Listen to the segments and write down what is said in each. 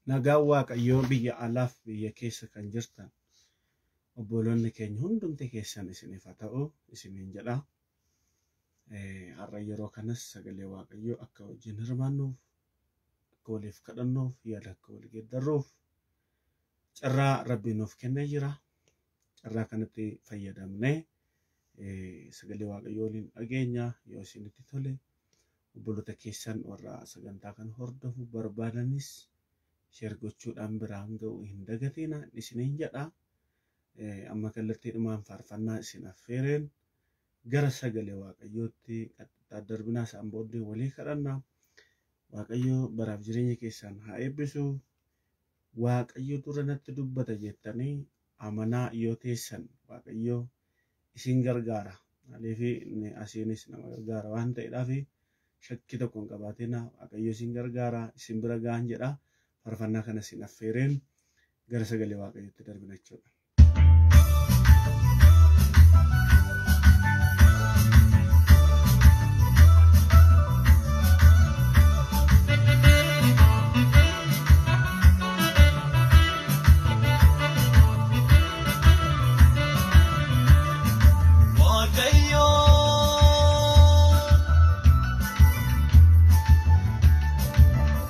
Nagaan Waaqayyoo biyya alaaf biyya keessa kan jirtan obboloonni keenya hundumti keessan isiniif haa ta'u isiniin jedha. Har'a yeroo kanas sagalee Waaqayyoo akka wajjin hirmaannuuf, akka waliif kadhannuuf, yaada akka wal geeddarruuf carraa Rabbi nuuf kennee jira. Carraa kanatti fayyadamnee sagalee Waaqayyoo waliin dhageenya. Yoo isinitti tole, obboloota keessan warra sagantaa kana hordofu barbaadanis share gochuudhaan biraan ga'uu hin dagatina isiniin jedha. Amma kallattiidhumaan faarfannaa isin affeereen gara sagalee Waaqayyootti qaxxixaa darbinaa, isaan booddee walii kadhanna. Waaqayyo baraaf jireenya keessan haa eebbisu. Waaqayyo dura natti dubbata jettanii amanaa yoo teessan, Waaqayyo isin gargaara. Maaliif, inni asiinis nama gargaara waan ta'eedhaaf shakkii tokko hin qabaatina. Waaqayyo isin gargaara, isin bira ga'an jedha. Faarfannaa kana isin affeereen gara sagalee Waaqayyootti darbina jechuudha. Waaqayyo,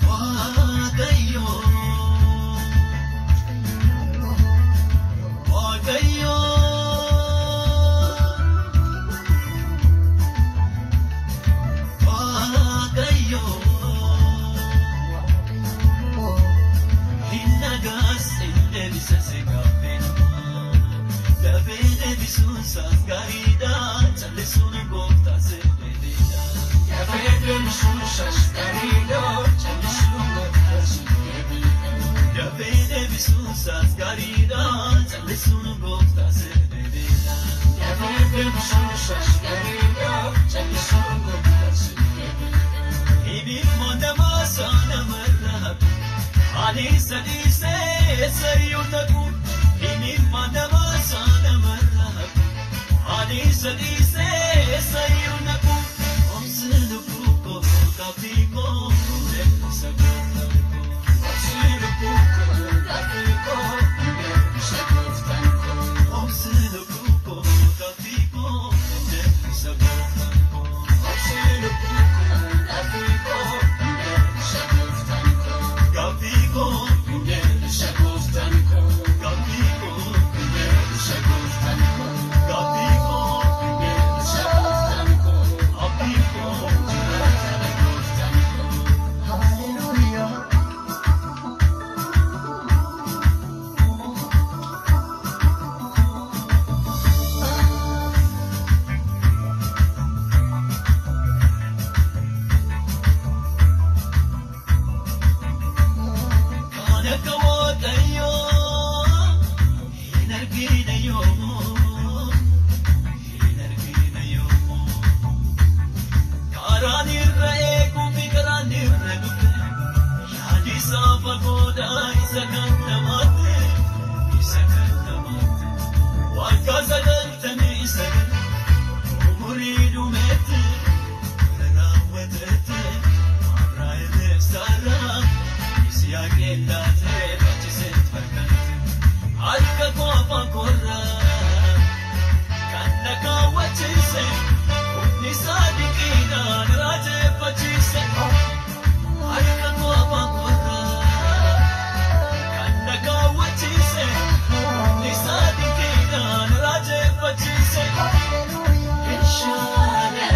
Waaqayyo, Waaqayyo, Waaqayyo, hin nagaas hin deebisa si gaaffii namaa. Dafee deebisuun isaas gaariidha, callisuun gooftaa sirriidha. Dafee deebisuun isaas gaariidha, callisuun gooftaa sirriidha. Dafee deebisuun isaas gaariidha, callisuun gooftaa sirriidha. Dafee deebisuun isaas gaariidha, callisuun gooftaa sirriidha. Himimmoo namaa sana marra ani isa dhiisee sayyuu naqu. Himimmoo namaa sana marra ani isa dhiisee sayyuu naqu. Obsi lubbuu koo gaaffii koo deebisa gooftaan koo. Obsi lubbuu koo gaaffii koo deebisa gooftaan koo. Obsi lubbuu koo gaaffii koo deebisa gooftaan koo. Obsi lubbuu koo gaaffii koo deebisa gooftaan koo. Gaaffii koo deebisa gooftaan koo. Gaaffii koo deebisa gooftaan koo. Gaaffii koo deebisa gooftaan koo. Gaaffii koo jiraata gooftaan koo. Hallelujah. Kan akka Waaqayyoo hin argine yoomuu, hin argine yoomuu. Karaan irra eeguu fi karaan irra dhufe, yaadi isaa fagoodha isa kan namaatti, isa kan namaatti. Waggaa 99 umurii dhumeetti, bara raawwateetti, Abrahaam Saaraa Yisihaaq laatee bachiseet fakkaate. Harka koo afaan korraa kan na kaawwachiise, humni isaa dinqiidhaan raajeffachiise. Harka koo afaan korraa kan na kaawwachiise, humni isaa dinqiidhaan raajeffachiise. Hallelujah.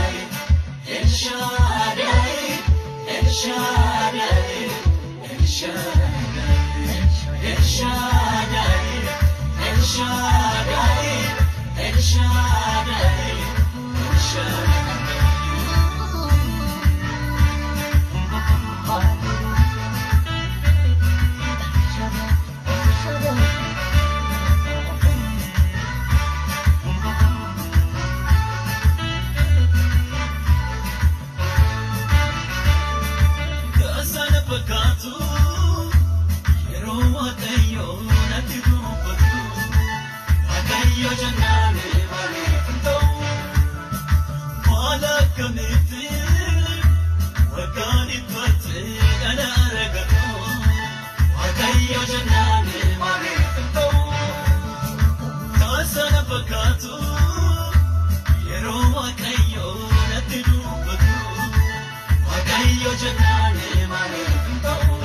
Waaqayyo jennaani maaliif hin ta'u?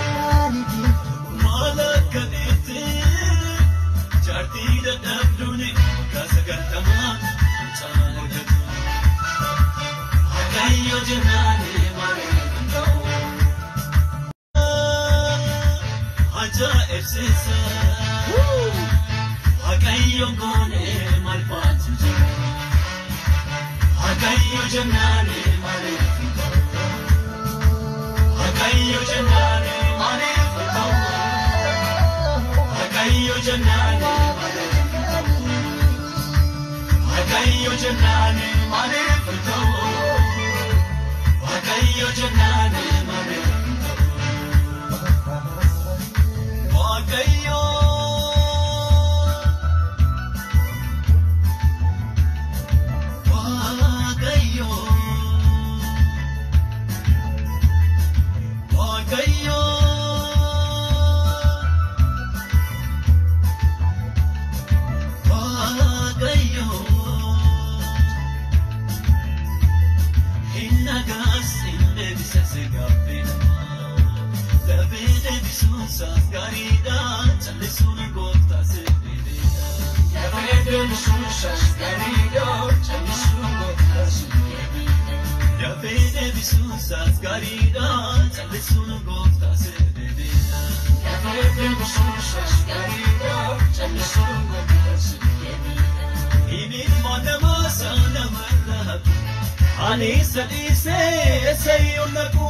Maal akka dhiitti jaartii dadhabduuni waggaa 90 mucaan argatu. Waaqayyo jennaani maaliif hin ta'u? Ajaa'ibsiisa. Waaqayyo goone maal faatu jira? Waaqayyo jennaani maaliif hin ta'u? Waaqayyo jennaani maaliif hin ta'u? Waaqayyo jennaani maaliif hin ta'u? Waaqayyo jennaani maaliif hin ta'u? Waaqayyo jennaani maaliif hin ta'u? Waaqayyo Waaqayyo Waaqayyo Waaqayyo Hin nagaas hin deebisa si gaaffii namaa. Dafee deebisuun isaas gaariidha. Callisuun gooftaa sirriidha. Dafee deebisuun isaas gaariidha. Callisuun gooftaa sirriidha. Dafee deebisuun isaas gaariidha. Callisuun gooftaa sirriidha. Dafee deebisuun isaas gaariidha. Callisuun gooftaa sirriidha. Inni namaa sana marra. Ani sadhiisee eessayyuu naqu.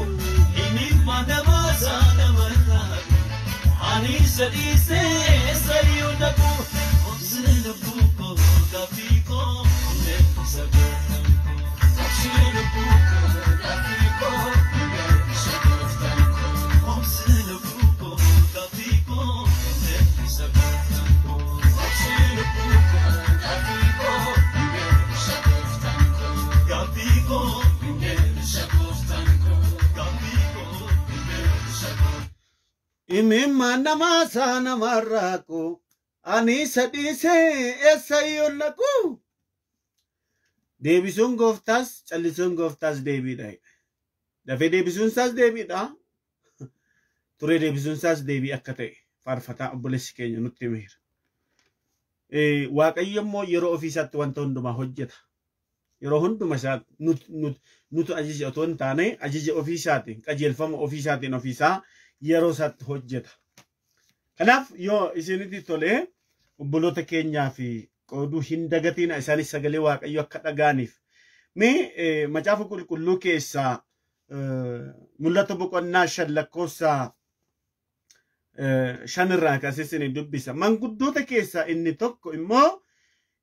Inni namaa sana marra. Ani sadhiisee eessayyuu naqu. Obsi lubbuu koo gaaffii koo deebisa gooftaan koo. Obsi lubbuu koo gaaffii koo deebisa gooftaan koo. Obsi lubbuu koo gaaffii koo deebisa gooftaan koo. Obsi lubbuu koo gaaffii koo deebisa gooftaan koo. Gaaffii koo deebisa gooftaan koo. Gaaffii koo deebisa gooftaan koo. Imimmaan namaa isaa namarraa koo ani isa dhiisee eessayyuu naqu. Deebisuun gooftaas callisuun gooftaas deebiidha. Dafee deebisuun isaas deebiidha. Turee deebisuun isaas deebii akka ta'e faarfataa obboleessi keenya nutti himeera. Waaqayyo immoo yeroo ofii isaatti wanta hundumaa hojjeta. Yeroo hunduma isaa nutu ajaja otoo hin taane ajaja ofii isaatiin qajeelfama ofii isaatiin ofii isaa yeroo isaatti hojjeta. Kanaaf yoo isinitti tolee obboloota keenyaa fi qooduu hin dagatina isaanis sagalee Waaqayyo akka dhagaaniif. Mee macaafa qulqulluu keessaa mul'ata boqonnaa 5 lakkoofsa 5 irraa kaasee isin dubbisa. Manguddoota keessaa inni tokko immoo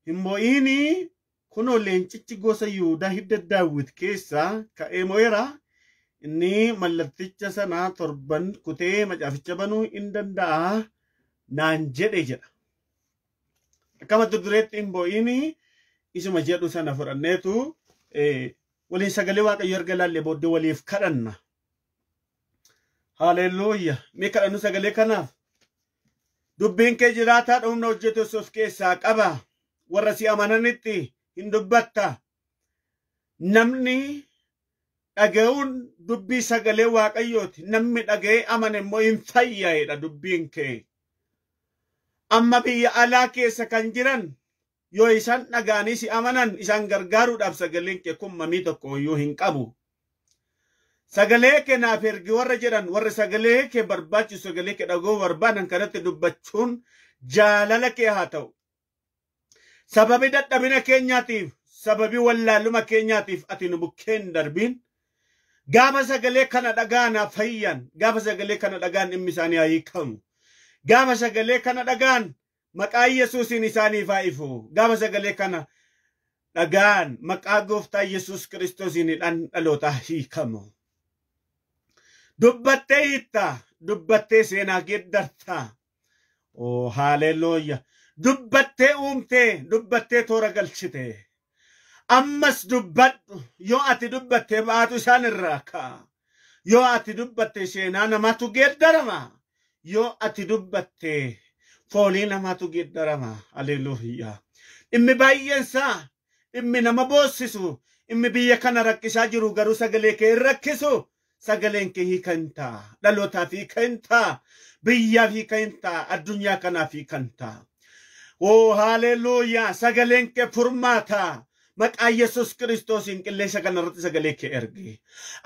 hin mo'iinii kunoo leencichi gosa Yihudaa hidda Daawit keessaa ka'ee mo'eera. Inni mallatticha sana 7 kutee macaaficha banuu hin danda'a naan jedhe jedha. Akkamatti dureetti hin bo'inii isuma jedhu sana fudhanneetu waliin sagalee Waaqayyo erga laallee booddee waliif kadhanna. Haleluuyaa. Mee kadhannu sagalee kanaaf. Dubbiin kee jiraataa humna hojjetu of keessaa qaba. Warra si amananitti hin dubbatta. Namni dhaga'uun dubbii sagalee Waaqayyooti. Namni dhaga'ee amane immoo hin fayyaa'edha dubbiin kee. Amma biyya alaa keessa kan jiran yoo isaan dhaga'anii si amanan isaan gargaaruudhaaf sagaleen kee kun mamii tokko iyyuu hin qabu. Sagalee kee naaf ergi warra jedhan warra sagalee kee barbaachisu sagalee kee dhaga'uu barbaadan kanatti dubbachuun jaalala kee haa ta'u. Sababii dadhabina keenyaatiif sababii wallaaluma keenyaatiif ati nu bukkeen darbiin. Gaafa sagalee kana dhagaan haa fayyan. Gaafa sagalee kana dhagaan dhimmi isaanii haa hiikamu. Gaafa sagalee kana dhagaan maqaa Yesuusiin isaaniif haa ifu. Gaafa sagalee kana dhagaan maqaa gooftaa Yesuus Kiristoosiin hidhaan dhalootaa hiikamu. Dubbattee hiitta. Dubbattee seenaa geeddarta. Oo haleluuyaa. Dubbattee uumtee. Dubbattee toora galchite. Ammas dubbadhu. Yoo ati dubbattee baatu isaan irraa ka'a. Yoo ati dubbatte seenaa namaatu geeddarama. Yoo ati dubbatte foolii namaatu geeddarama. Haleluuyaa. Dhimmi baay'een isaa dhimmi nama boossisu dhimmi biyya kana rakkisaa jiru garuu sagalee kee hin rakkisu. Sagaleen kee hiika hin ta'a. Dhalootaaf hiika hin ta'a. Biyyaaf hiika hin ta'a. Addunyaa kanaaf hiika hin ta'a. Oo haleluuyaa! Sagaleen kee furmaata. Maqaa Yesuus Kiristoosiin qilleensa kanarratti sagalee kee ergi.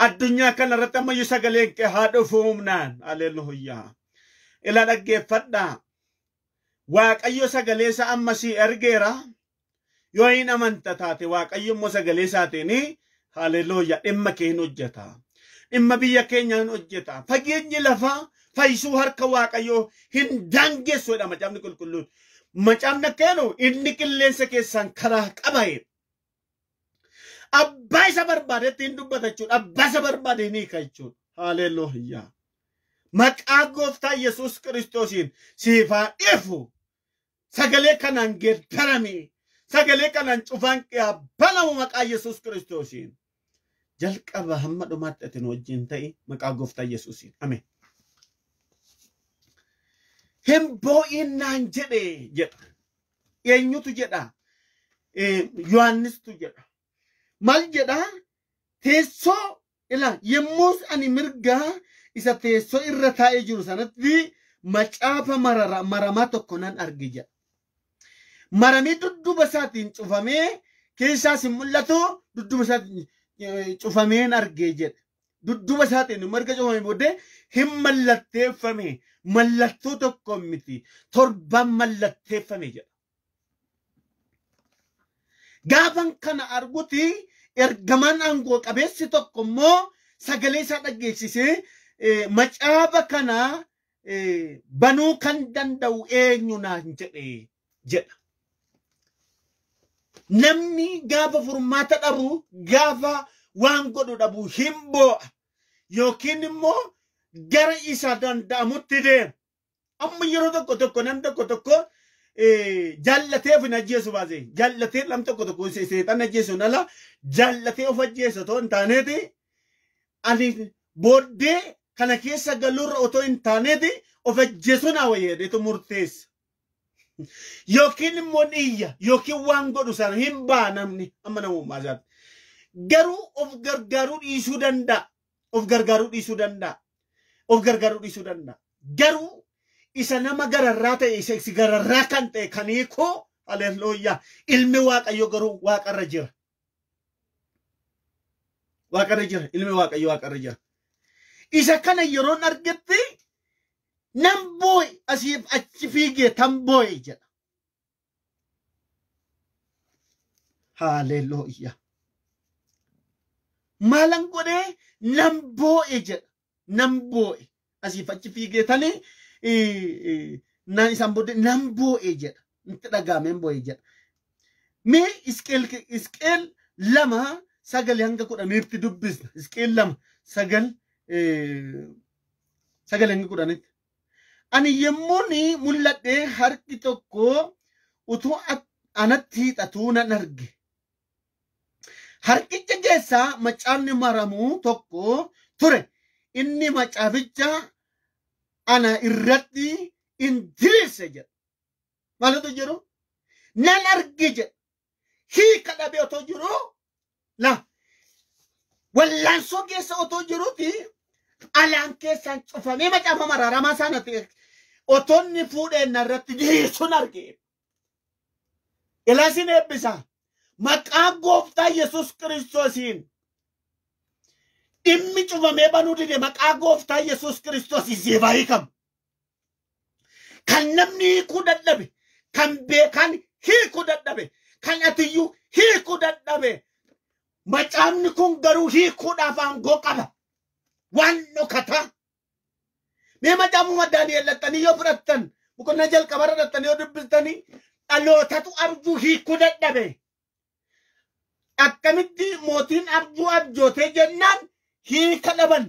Addunyaa kanarratti ammayyuu sagaleen kee haa dhufu humnaan. Haleluuyaa! Ila dhaggeeffadhaa. Waaqayyo sagalee isaa ammasii ergeera. Yoo hin amanta taate Waaqayyo immoo sagalee isaatiin haleluuyaa dhimma kee hin hojjeta. Dhimma biyya keenyaa hin hojjeta. Fageenyi lafaa fayyisuu harka Waaqayyoo hin daangessu jedha macaafni qulqulluun. Macaafni akka jedhu inni qilleensa keessaan karaa qaba jedha. Abbaa isa barbaadetti hin dubbata jechuudha. Abbaa isa barbaade hin hiika jechuudha. Haleluuyaa. Maqaa gooftaa Yesuus Kiristoosiin siif haa ifu. Sagalee kanaan geeddarami. Sagalee kanaan cufaan kee haa banamu maqaa Yesuus Kiristoosiin. Jalqaba hamma dhumaatti ati nu wajjin ta'i maqaa gooftaa Yesuusiin. Ameen. Hin boo'in naan jedhe jedha. Eenyutu jedha? Yohaannistu jedha. Maal jedha? Teessoo ila yemmuu ani mirgaa isa teessoo irra taa'ee jiru sanatti macaafa maramaa tokko nan arge jedha. Maramee dudduuba isaatiin cufamee keessaas hin mul'atu dudduuba isaatiin cufameen argee jedha. Dudduuba isaatiin marga cufamee booddee hin mallatteeffame. Mallattoo tokko miti. Torban mallatteeffame jedha. Gaafan kana arguti ergamaan aangoo qabeessi tokko immoo sagalee isaa dhageessisee macaafa kana banuu kan danda'u eenyu naan jedhe jedha. Namni gaafa furmaata dhabu gaafa waan godhu dhabu hin boo'a yookiin immoo gara isa danda'amutti deema. Amma yeroo tokko tokko nam tokko tokko jaallatee of hin ajjeesu baase jaallatee nam tokko tokko seexan ajjeesu ala jaallatee of ajjeesu otoo hin taaneeti ani booddee kana keessa galuurra otoo hin taaneeti of ajjeesu naa wayyadeetu murteessa. Yookiin immoo iyya yookiin waan godhu sana hin ba'a namni amma namummaa isaatti. Garuu of gargaaruu dhiisuu danda'a. Of gargaaruu dhiisuu danda'a. Of gargaaruu dhiisuu danda'a. Garuu isa nama gararraa ta'e isa si gararraa kan ta'e kan hiikuu haleluuyaa ilmi Waaqayyoo garuu waaqarra jira. Waaqarra jira ilmi Waaqayyoo waaqarra jira. Isa kana yeroon argetti nan boo'e asiif achi fiigee tan boo'e jedha. Haleluuyaa. Maalan godhee nan boo'e jedha. Nan boo'e asiif achi fiigee tanii isaan booddee nan boo'e jedha. Itti dhagaameen boo'e jedha. Mee Hisqeel 2:9 hanga 10 dubbisna. Hisqeel 2:9 hanga 10. Ani yemmuun mul'adhee harki tokko utuu anatti hiixatuu nan arge. Harkicha keessaa macaafni maramuu tokko ture. Inni macaaficha ana irratti hin diriirse jedha. Maaltu jiru? Nan arge jedha. Hiika dhabee otoo jiru la wallaansoo keessa otoo jiruuti alaan keessaan cufamee macaafa mararamaa sana ta'e otoo inni fuudhee narratti diriirsuun arge. Ilaasin eebbisa. Maqaa gooftaa Yesuus Kiristoosiin dhimmi cufamee banuu dide maqaa gooftaa Yesuus Kiristoosiin siif haa hiikamu. Kan namni hiikuu dadhabe, kan beekan hiikuu dadhabe, kan atiyyuu hiikuu dadhabe. Macaafni kun garuu hiikuudhaaf aangoo qaba. Waan dhokataa. Mee macaafuma Daani'el dhaxxanii yoo fudhattan, boqonnaa jalqabarra dhaxxanii yoo dubbistanii dhalootatu abjuu hiikuu dadhabe. Akkamitti mootiin abjuu abjootee jennaan hiika dhaban.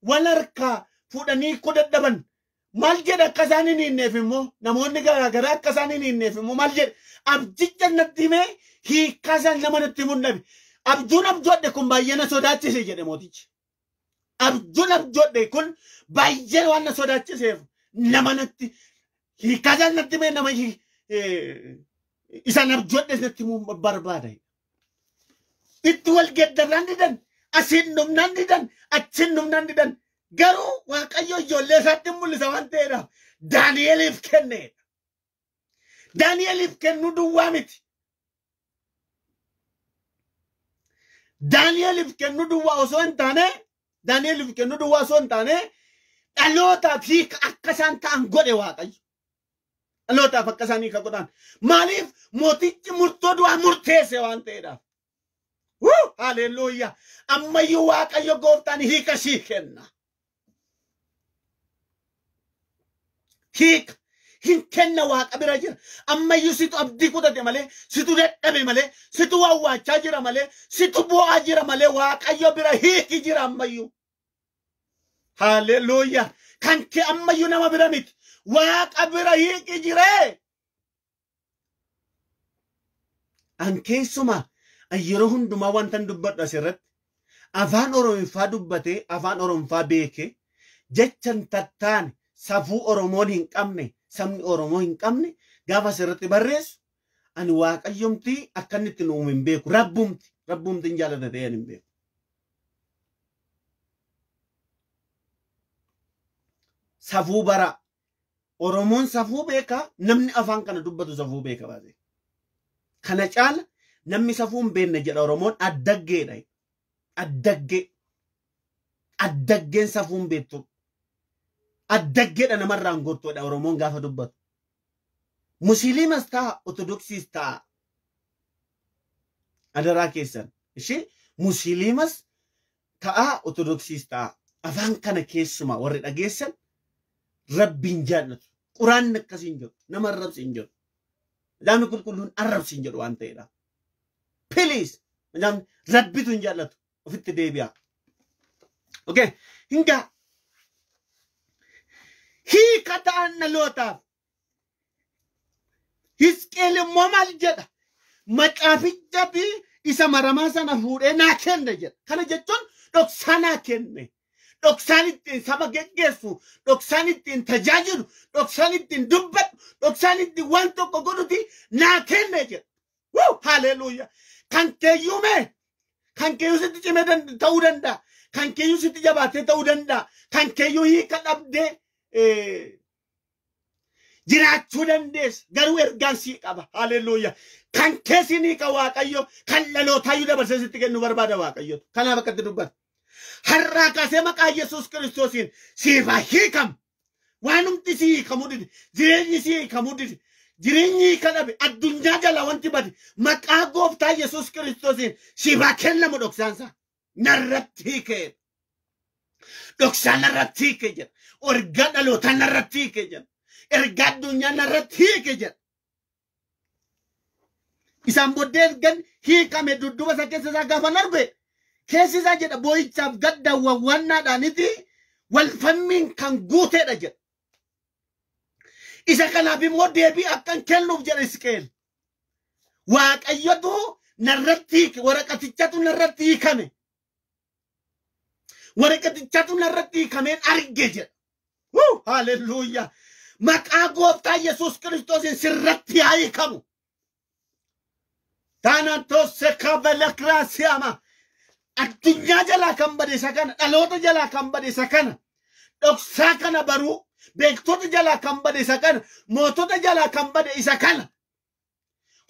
Wal harkaa fuudhanii hiikuu dadhaban. Maal jedha akka isaan hin hiinneef immoo namoonni garaagaraa akka isaan hin hiinneef immoo maal jedha abjicha natti himee hiikaa isaan nama natti himuu dhabe. Abjuun abjoodhe kun baay'ee na sodaachise jedhe mootichi. Abjuun abjoodhe kun baay'ee waan na sodaachiseef nama natti hiikaa isaan natti himee nama isaan abjoodhe natti himuu barbaada. Itti wal geeddarraan didan Asiin dhumnaan didan, achiin dhumnaan didan. Garuu Waaqayyo ijoollee isaatti mul'isa waan ta'eedhaaf Daani'eliif kenneedha. Daani'eliif kennuu duwwaa miti. Daani'eliif kennuu duwwaa osoo hin taane, Daani'eliif kennuu duwwaa osoo hin taane, dhalootaaf hiika akka isaan ta'an godhe Waaqayyo. Dhalootaaf akka isaan hiika godhan. Maaliif mootichi murtoo du'aa murteesse waan ta'eedhaaf. Haleluuyaa! Ammayyuu Waaqayyo gooftaan hiika sii kenna. Hiika hin kenna Waaqa bira jira. Ammayyuu situ abdii kutate malee, situ dadhabe malee, situ wawwaachaa jira malee, situ boo'aa jira malee Waaqayyo bira hiiki jira ammayyuu. Haleluuyaa! Kan kee ammayyuu nama bira miti. Waaqa bira hiiki jiree. An keessumaa yeroo hundumaa wantan dubbadhu asirratti afaan Oromoffaa dubbatee afaan Oromoffaa beekee jechan tattaane safuu Oromoon hin qabne sabni Oromoo hin qabne gaafa asirratti barreessu ani Waaqayyomti akka inni itti nu uume hin beeku. Rabbumti hin jaalata ta'ee ani hin beeku. Safuu bara Oromoon safuu beeka, namni afaan kana dubbatu safuu beeka baase. Kana caala namni safuu hin beekne jedha Oromoon addaggeedha. Addaggee. Addaggeen safuu hin beektu. Addaggeedha namarraan gortuudha Oromoon gaafa dubbatu. Musliimas ta'a, Ortodoksiis ta'a. Adaraa keessan. Ishee Musliimas ta'a, Ortodoksiis ta'a. Afaan kana keessumaa warri dhageessan Rabbiin jaallatu. Quraanni akkasiin jedhu. Nama arrabsi hin jedhu. Macaafni qulqulluun arrabsi hin jedhu waan ta'eedha. Please, macaafni Rabbitu hin jaallatu. Ofitti deebi'a. Okay, hingaa. Hiika ta'an dhalootaaf. Hisqeel immoo maal jedha? Macaaficha fi isa maramaa sana fuudhee naa kenne jedha. Kana jechuun dhoksaa naa kenne. Dhoksaan ittiin saba geggeessu, dhoksaan ittiin tajaajilu, dhoksaan ittiin dubbadhu, dhoksaan ittiin waan tokko godhuti naa kenne jedha. Wuu! Haleluuyaa! Kan keeyyuu mee? Kan keeyyuu sitti cimee ta'uu danda'a. Kan keeyyuu sitti jabaatee ta'uu danda'a. Kan keeyyuu hiika dhabdee jiraachuu dandeessa. Garuu ergaan sii qaba. Haleluuyaa! Kan keessi ni hiika Waaqayyo, kan dhalootayyuu dabarsee sitti kennu barbaada Waaqayyo. Kanaaf akkatti dubbata. Har'aa kaasee maqaa Yesuus Kiristoosiin siif haa hiikamu. Waanumti si hiikamuu dide, jireenyi si hiikamuu dide, jireenyi hiika dhabe, addunyaa jala wanti bade, maqaa gooftaa Yesuus Kiristoosiin siif haa kennamu dhoksaansaa. Narratti hiikee. Dhoksaa narratti hiikee jedha. Ergaa dhalootaa narratti hiikee jedha. Ergaa addunyaa narratti hiikee jedha. Isaan booddee ergan hiikame dudduuba isa keessa isaa gaafa arge keessi isaa jedha boo'ichaaf gadda wawwannaadhaaniti walfammiin kan guuteedha jedha. Isa kanaaf immoo deebii akkan kennuuf jedha Hisqeel. Waaqayyotu narratti hiike, waraqatichatu narratti hiikame. Waraqatichatu narratti hiikameen arge jedha. Wuu! Haleluuyaa! Maqaa gooftaa Yesuus Kiristoosiin sirratti haa hiikamu. Taanatosse kabalakraasiyama. Addunyaa jalaa kan bade isa kana, dhaloota jalaa kan bade isa kana, dhoksaa kana baruu, beektota jalaa kan bade isa kana, mootota jalaa kan bade isa kana.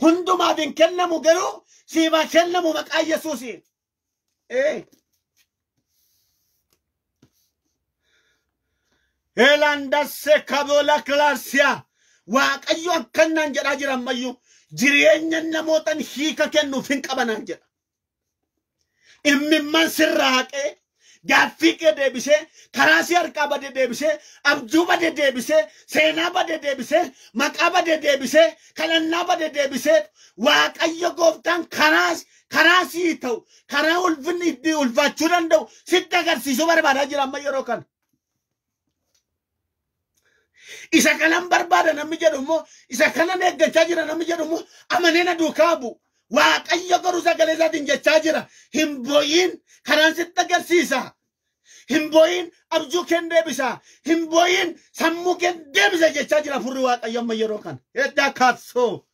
Hundumaaf hin kennamu garuu siif haa kennamu maqaa Yesuusiin. Elandasse kabola klaasiyaa. Waaqayyo akkanaan jedhaa jira ammayyuu jireenya namootan hiika kennuuf hin qabanaan jedha. Immimman sirraa haqee gaaffii kee deebisee karaa si harkaa bade deebisee abjuu bade deebisee seenaa bade deebisee maqaa bade deebisee kadhannaa bade deebisee Waaqayyo gooftaan karaa sii ta'u karaa ulfinni itti ulfaachuu danda'u sitti agarsiisuu barbaadaa jira amma yeroo kana. Isa kanan barbaada namni jedhu immoo isa kanan eeggachaa jira namni jedhu immoo amanee na duukaa bu'u. Waaqayyo garuu sagalee isaatiin jechaa jira. Hin boo'in karaan sitti agarsiisa. Hin boo'in abjuu kee deebisa. Hin boo'in sammuu kee deebisa jechaa jira furri Waaqayyo amma yeroo kana. Edda kaasoo.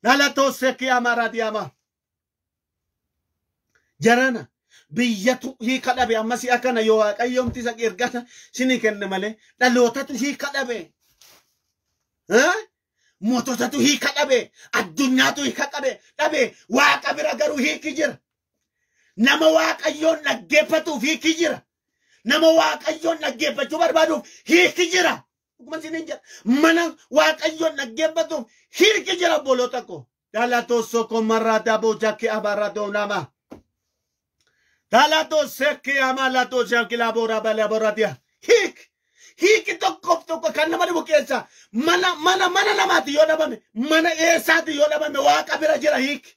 Dhalatoo seekii amaaraa diyaama. Jarana Biyyatu hiika dhabe amma si'a kana yoo Waaqayyoomti isa ergata sinii kenne malee dhalootatu hiika dhabe. Moototatu hiika dhabe. Addunyaatu hiika dhabe. Waaqa bira garuu hiiki jira. Nama Waaqayyoon dhaggeeffatuuf hiiki jira. Nama Waaqayyoon dhaggeeffachuu barbaaduuf hiiki jira. Akkuma isiniin jedha. Mana Waaqayyoon dhaggeeffatuuf hiiki jira obboloota koo. Dhalatoo soko marraa bojaakee abaarraa doonama. Dhalatoo sekkee amalatoo shaakilaa booraa balaa boraatiya. Hiiki. Hiiki tokkoof tokko kan nama dhibu keessa mana mana mana namaati yoo dhabame mana eessaati yoo dhabame Waaqa bira jira hiiki.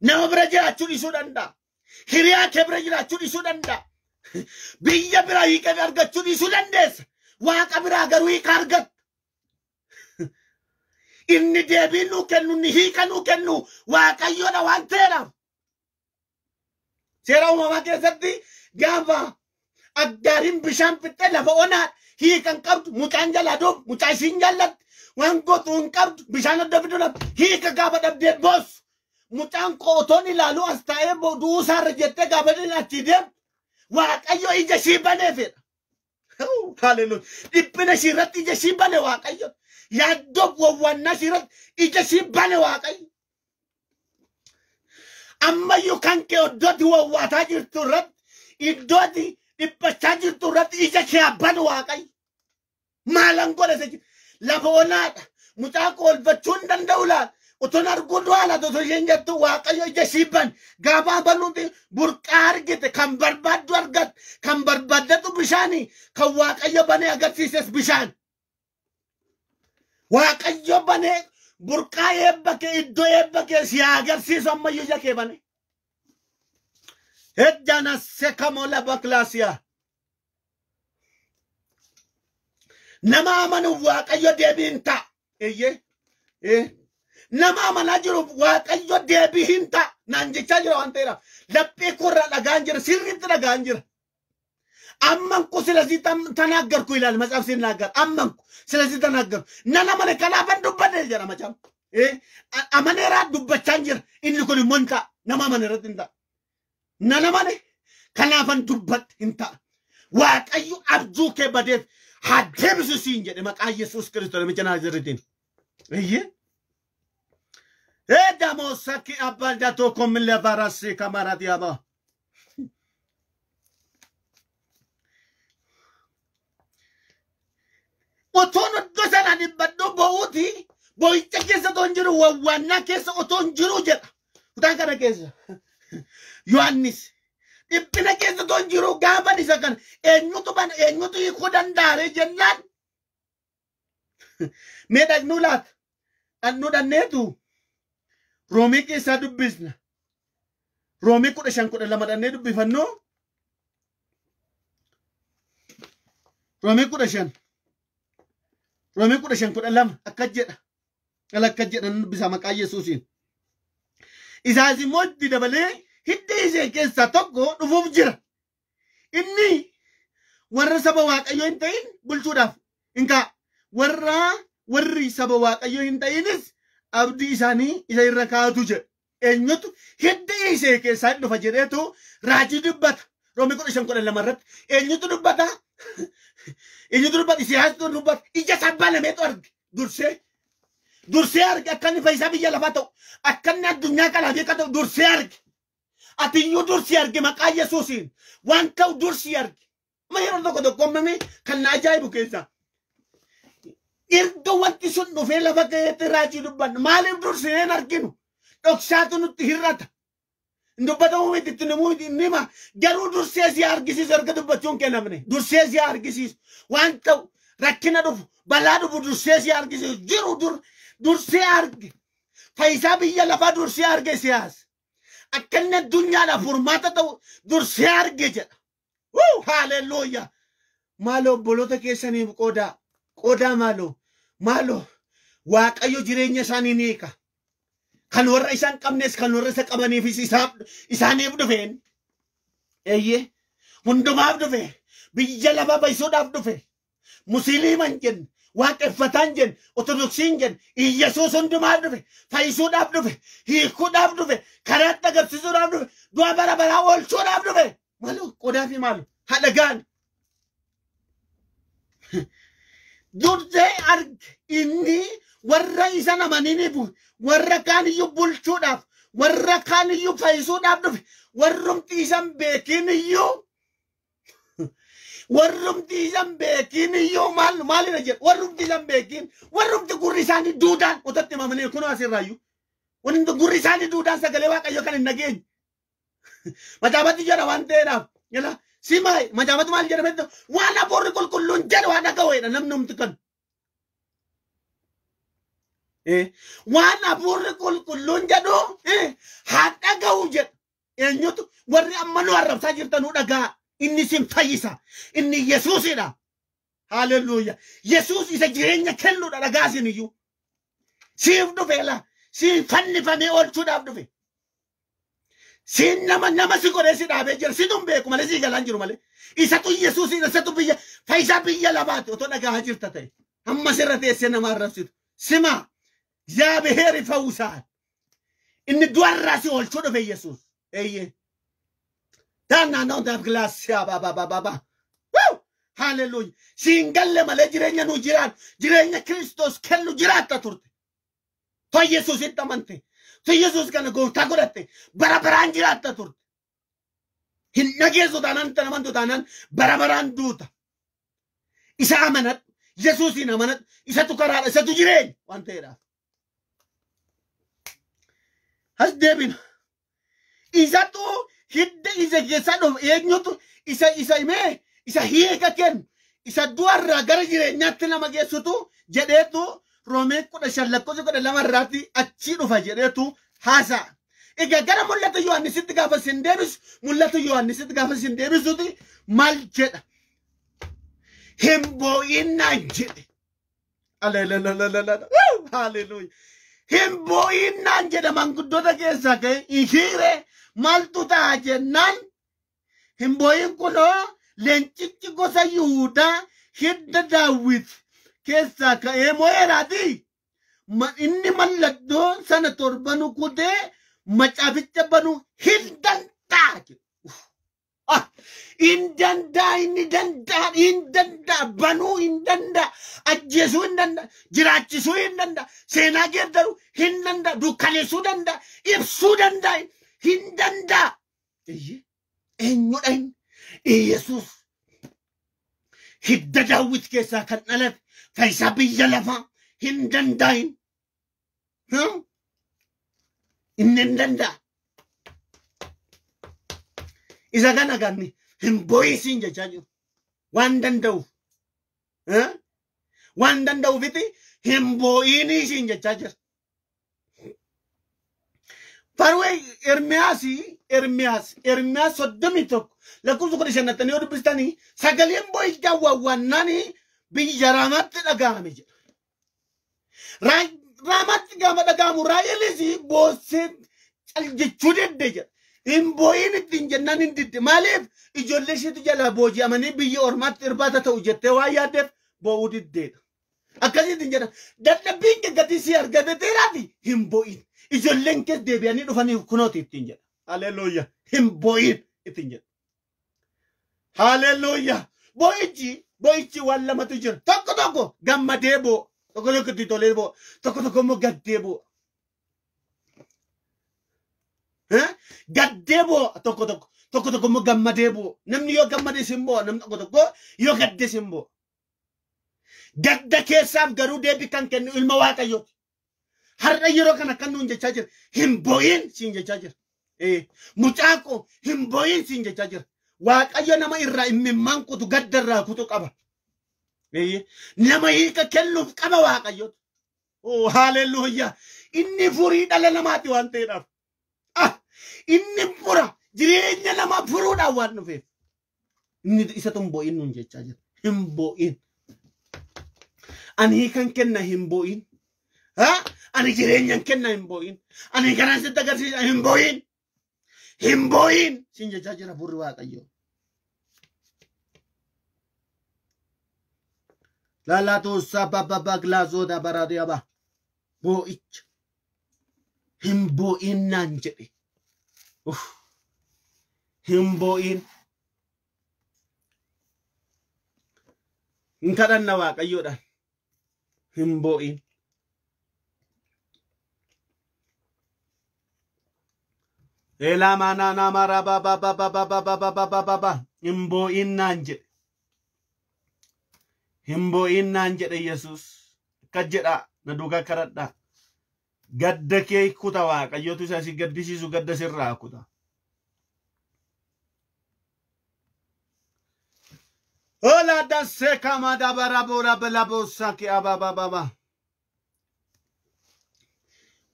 Nama bira jiraachuu dhiisuu danda'a. Hiriyaa kee bira jiraachuu dhiisuu danda'a. Biyya bira hiika argachuu dhiisuu dandeessa. Waaqa biraa garuu hiika argatta. Inni deebii nuu kennu, inni hiika nuu kennu Waaqayyoodha waan ta'eedhaaf. Seera uumamaa keessatti gaafa Aggaariin bishaan fixxee lafa onaa hiika hin qabdu, mucaan jalaa duuba, mucaa isiin jaallatti, waan gootu hin qabdu, bishaan adda fiduu dhabdu, hiika gaafa dhabdee boossu. Mucaan koo otoon ilaaluu as taa'ee du'uu isaarra jettee gaafa inni achii deemtu Waaqayyo ija ishii baneefidha. Haleluuyaa. Dhiphina ishii irratti ija ishii bane Waaqayyo. Yaaddoo wawwaannaa ishii irratti ija ishii bane Waaqayyo. Ammayyuu kan kee iddootti wawwaataa jirtu irratti, iddootti dhiphachaa jirtu irratti ija kee banu Waaqayyo. Maalan godha isa jedhu. Lafa onaadha. Mucaa koo oolfachuu hin danda'u laata. Otoon arguu du'aa laata otoo isheen jettu Waaqayyo ija ishii bane. Gaafa banuuti burqaa argite kan barbaaddu argatte kan barbaaddatu bishaani kan Waaqayyo banee agarsiises bishaan. Waaqayyo banee burqaa eebba kee iddoo eebba kee si agarsiisu ammayyuu ija kee bane. Ejjana sekamola baklaasiyaa. Nama amanuuf Waaqayyo deebii hin ta'a. Eeyyee. Nama amanaa jiruuf Waaqayyo deebii hin ta'a. Naan jechaa jira waan ta'eedhaaf. Laphee koorraa dhagaan jira. Sirriitti dhagaan jira. Amman ku ስለዚህ ተናገርኩ ይላል መጽሐፍ ሲናገር። አመንኩ ስለዚህ ተናገርኩ። Nan amane kanaafan dubbadhe jedha macaan. Amaneeraa dubbachaan jira. Inni kun immoo hin ta'a. Nama amane irratti hin ta'a. Nan amane kanaafan dubbadhe hin ta'a. Waaqayyo abjuu kee badeef haa deebisu siin jedhe maqaa Yesuus Kiristoos namicha Naaziriitiin. Eeyyee. Damoosaki abbaan tokko millee barasii kamaraati abaa. Otoon iddoo sana dhibbadhu bo'uuti boo'icha keessa otoo hin jiru wawwaannaa keessa otoo hin jiru jedha. Kutaan kana keessa. Yohaannis dhiphina keessa otoo hin jiru gaafa isa kana eenyutu bana eenyutu hiikuu danda'are jennaan. Mee dhaqnuu laata? Dhaqnuu dhanneetu Roomii keessaa dubbisna. Roomii 15:12 dhannee dubbifannoo. Roomii 15. Roomii 15:12 akkas jedha. Akkas jedhan dubbisa maqaa Yesuusiin. Isaas immoo itti dabalee hidda ishee keessaa tokko dhufuuf jira. Inni warra saba Waaqayyoo hin ta'in bulchuudhaaf hin ka'a. Warri saba Waaqayyoo hin ta'inis abdii isaanii isa irra kaa'atu jedha. Eenyutu hidda ishee keessaa dhufa jedheetu raajii dubbata. Roomii 15:12 irratti eenyutu dubbata? Eenyutu dubbata? Isiyaasatu dubbata. Ija isaa banameetu arge dursee. Dursee arge akka inni fayyisaa biyya lafaa ta'u, akka inni addunyaa kanaaf akka ta'u dursee arge. Ati iyyuu dursii arge maqaa Yesuusiin. Waan ta'u dursii arge. Amma yeroo tokko tokko uumame kan na ajaa'ibu keessaa. Erga wanti sun dhufee lafa ga'eetti raajii dubbanna. Maaliif dursinee hin arginu? Dhoksaatu nutti hir'ata. Dubbatamu miti itti namuu miti inni hima. Garuu dursee si argisiisu erga dubbachuun kennamne. Dursee si argisiisu. Waan ta'u rakkina dhufu balaa dhufu dursee si argisiisu. Jiru dursee arge. Fayyisaa biyya lafaa dursee arge siyaasa. Akka inni addunyaadhaaf furmaata ta'u dursee arge jedha. Haalelluuyaa. Maaloo obboloota keessaniif qoodaa. Qoodaa maaloo. Maaloo Waaqayyo jireenya isaanii ni hiika. Kan warra isaan qabnes kan warra isa qabaniifis isaaniif dhufeen. Eeyyee hundumaaf dhufe. Biyya lafaa baisuudhaaf dhufe. Musliima hin jenne, Waaqeffataan jenne, Ortodoksiin jenne, Iyyasuus hundumaaf dhufe, fayyisuudhaaf dhufe, hiikuudhaaf dhufe, karaatti agarsiisuudhaaf dhufe, du'a bara baraa oolchuudhaaf dhufe. Maaloo qodaa fi maaloo haadha gaani. Dursee arge inni warra isa namanii warra kaaniyyuu bulchuudhaaf, warra kaaniyyuu fayyisuudhaaf dhufe, warrumti isan beekin iyyuu warrumti isan beekin iyyuu maalidha jedhu warrumti isan beekin warrumti gurri isaanii duudaan otatti himamanii kunoo asirraayyuu warrumti gurri isaanii duudaan sagalee Waaqayyoo kan hin dhageenye macaafatti jedha waan ta'eedhaaf jala simaa macaafatti maal jedhame waan hafuurri qulqulluun jedhu waan dhaga'uudha namni humti kan waan hafuurri qulqulluun jedhu haa dhaga'u jedha. Eenyutu warri amma nu arrabsaa jirtanuu dhagaa. Inni sin fayyisa. Inni Yesuusidha. Haleluuya. Yesuus isa jireenya kennuudha dhagaa isin iyyuu. Siif dhufe la. Siin fannifamee oolchuudhaaf dhufe. Siin nama si godhee si dhaabee jira. Situ hin beeku malee sii galaan jiru malee. Isatu Yesuusidha. Isatu biyya fayyisaa biyya lafaati otoo dhagaa jirta ta'e. Amma sirra teessee nama arrabsitu. Sima. እግዚአብሔር ይፈውሳል። Inni du'arraa si oolchuu dhufe Yesuus. Eeyyee. Taanaan daabgilaasiyaa baabaa. Haleluuya. Siin galle malee jireenya nu jiraan jireenya Kiristoos kennu jiraatta turte. To Yesuusitti amante. To Yesuus kana gooftaa godhatte bara baraan jiraatta turte. Hin dhageessu taanaan itti amantu taanaan bara baraan duuta. Isa amanadhu. Yesuusiin amanadhu. Isatu karaadha. Isatu jireenya waan ta'eedhaaf. As deebina. Isatu hidda isa keessa dhufu eenyutu isa himee isa hiika kennu isa du'arraa gara jireenyaatti nama geessutu jedheetu Roomee 15:12 irraatti achii dhufa jedheetu haasa'a. Egaa gara mul'ata Yohaannisitti gaafa isin deebisu mul'ata Yohaannisitti gaafa isin deebisuti maal jedha? Hin boo'innaan jedhe. Haleluuya. Hin boo'innaan jedha manguddoota keessaa ka'e hiiree maaltu ta'a jennaan hin boo'in kunoo leencichi gosa Yihuudaa hidda Daawit keessaa ka'ee mo'eeraati. Inni mallattoo sana torbanu kutee macaaficha banuu hin danda'a. Hin danda'a, inni danda'a, hin danda'a, banuu hin danda'a, ajjeesuu hin danda'a, jiraachisuu hin danda'a, seenaa geeddaruu hin danda'a, dukkaneessuu danda'a, ibsuu danda'a, hin danda'a. Eenyudha inni? Yesuus hidda Daawit keessaa kan dhalate fayyisaa biyya lafaa hin danda'in. Inni hin danda'a. Isa kana ganni hin boo'isiin jechaa jiru. Waan danda'uuf. Waan danda'uufiti hin boo'iniisiin jechaa jira. Farwee Ermiyaas 31 lakkoofsa 15 yoo dubbistanii sagaleen boo'ichaa waawwannaan biyya Raamaatti dhaga'ame jedha. Raamaatti gaafa dhaga'amu Raaheelis boossee cal jechuu didde jedha. Hin boo'in ittiin jennaan hin didde. Maaliif ijoollee isheetu jalaa booji'amanii biyya ormaatti irbaata ta'u jettee waan yaaddeef boo'uu diddeedha. Akkasitti jedha. Dadhabbiin gatii si argateeraati hin boo'in. Ijoolleen kees deebi'anii dhufaniif kunooti ittiin jedha. Haleluuya. Hin boo'in ittiin jedha. Haleluuya. Boo'ichi waan lamatu jira. Tokko tokko gammadee boo'a. Tokko tokko itti tolee boo'a. Tokko tokko immoo gaddee boo'a. Gaddee boo'a tokko tokko. Tokko tokko immoo gammadee boo'a. Namni yoo gammadee sin boo'a. Namni tokko tokko yoo gaddee sin boo'a. Gadda keessaaf garuu deebii kan kennu ilma Waaqayyooti. Har'a yeroo kana kan nuun jechaa jira. Hin boo'in siin jechaa jira. Mucaa koo hin boo'in siin jechaa jira. Waaqayyo nama irraa imimmaan kutu gadda irraa kutu qaba. Nama hiika kennuuf qaba Waaqayyooti. Oh haleluuyaa. Inni furii dhala namaati waan ta'eedhaaf. Inni fura jireenya namaa furuudhaan waan dhufeef. Inni isatu hin boo'in nuun jechaa jira. Hin boo'in. Ani hiikan kenna hin boo'in. Ani jireenyan kenna hin boo'in. Ani kanan sitti agarsiisa hin boo'in. Hin boo'in siin jechaa jira furri Waaqayyoo. Lalaatuusaa bababa gilaazooda baraadiyaba. Boo'icha. Hin boo'in naan jedhe. Hin boo'in. Hin kadhanna Waaqayyoodhaan. Hin boo'in. Elaamaa hin boo'in naan jedhe. Hin boo'in naan jedhe Yesuus. Akkas jedhaa na duukaa kadhadhaa. Gadda kee kuta Waaqayyootu isa si gaddisiisu gadda sirraa kuta. Ola dansee kama dabara boora bala boossaa kee ababababa.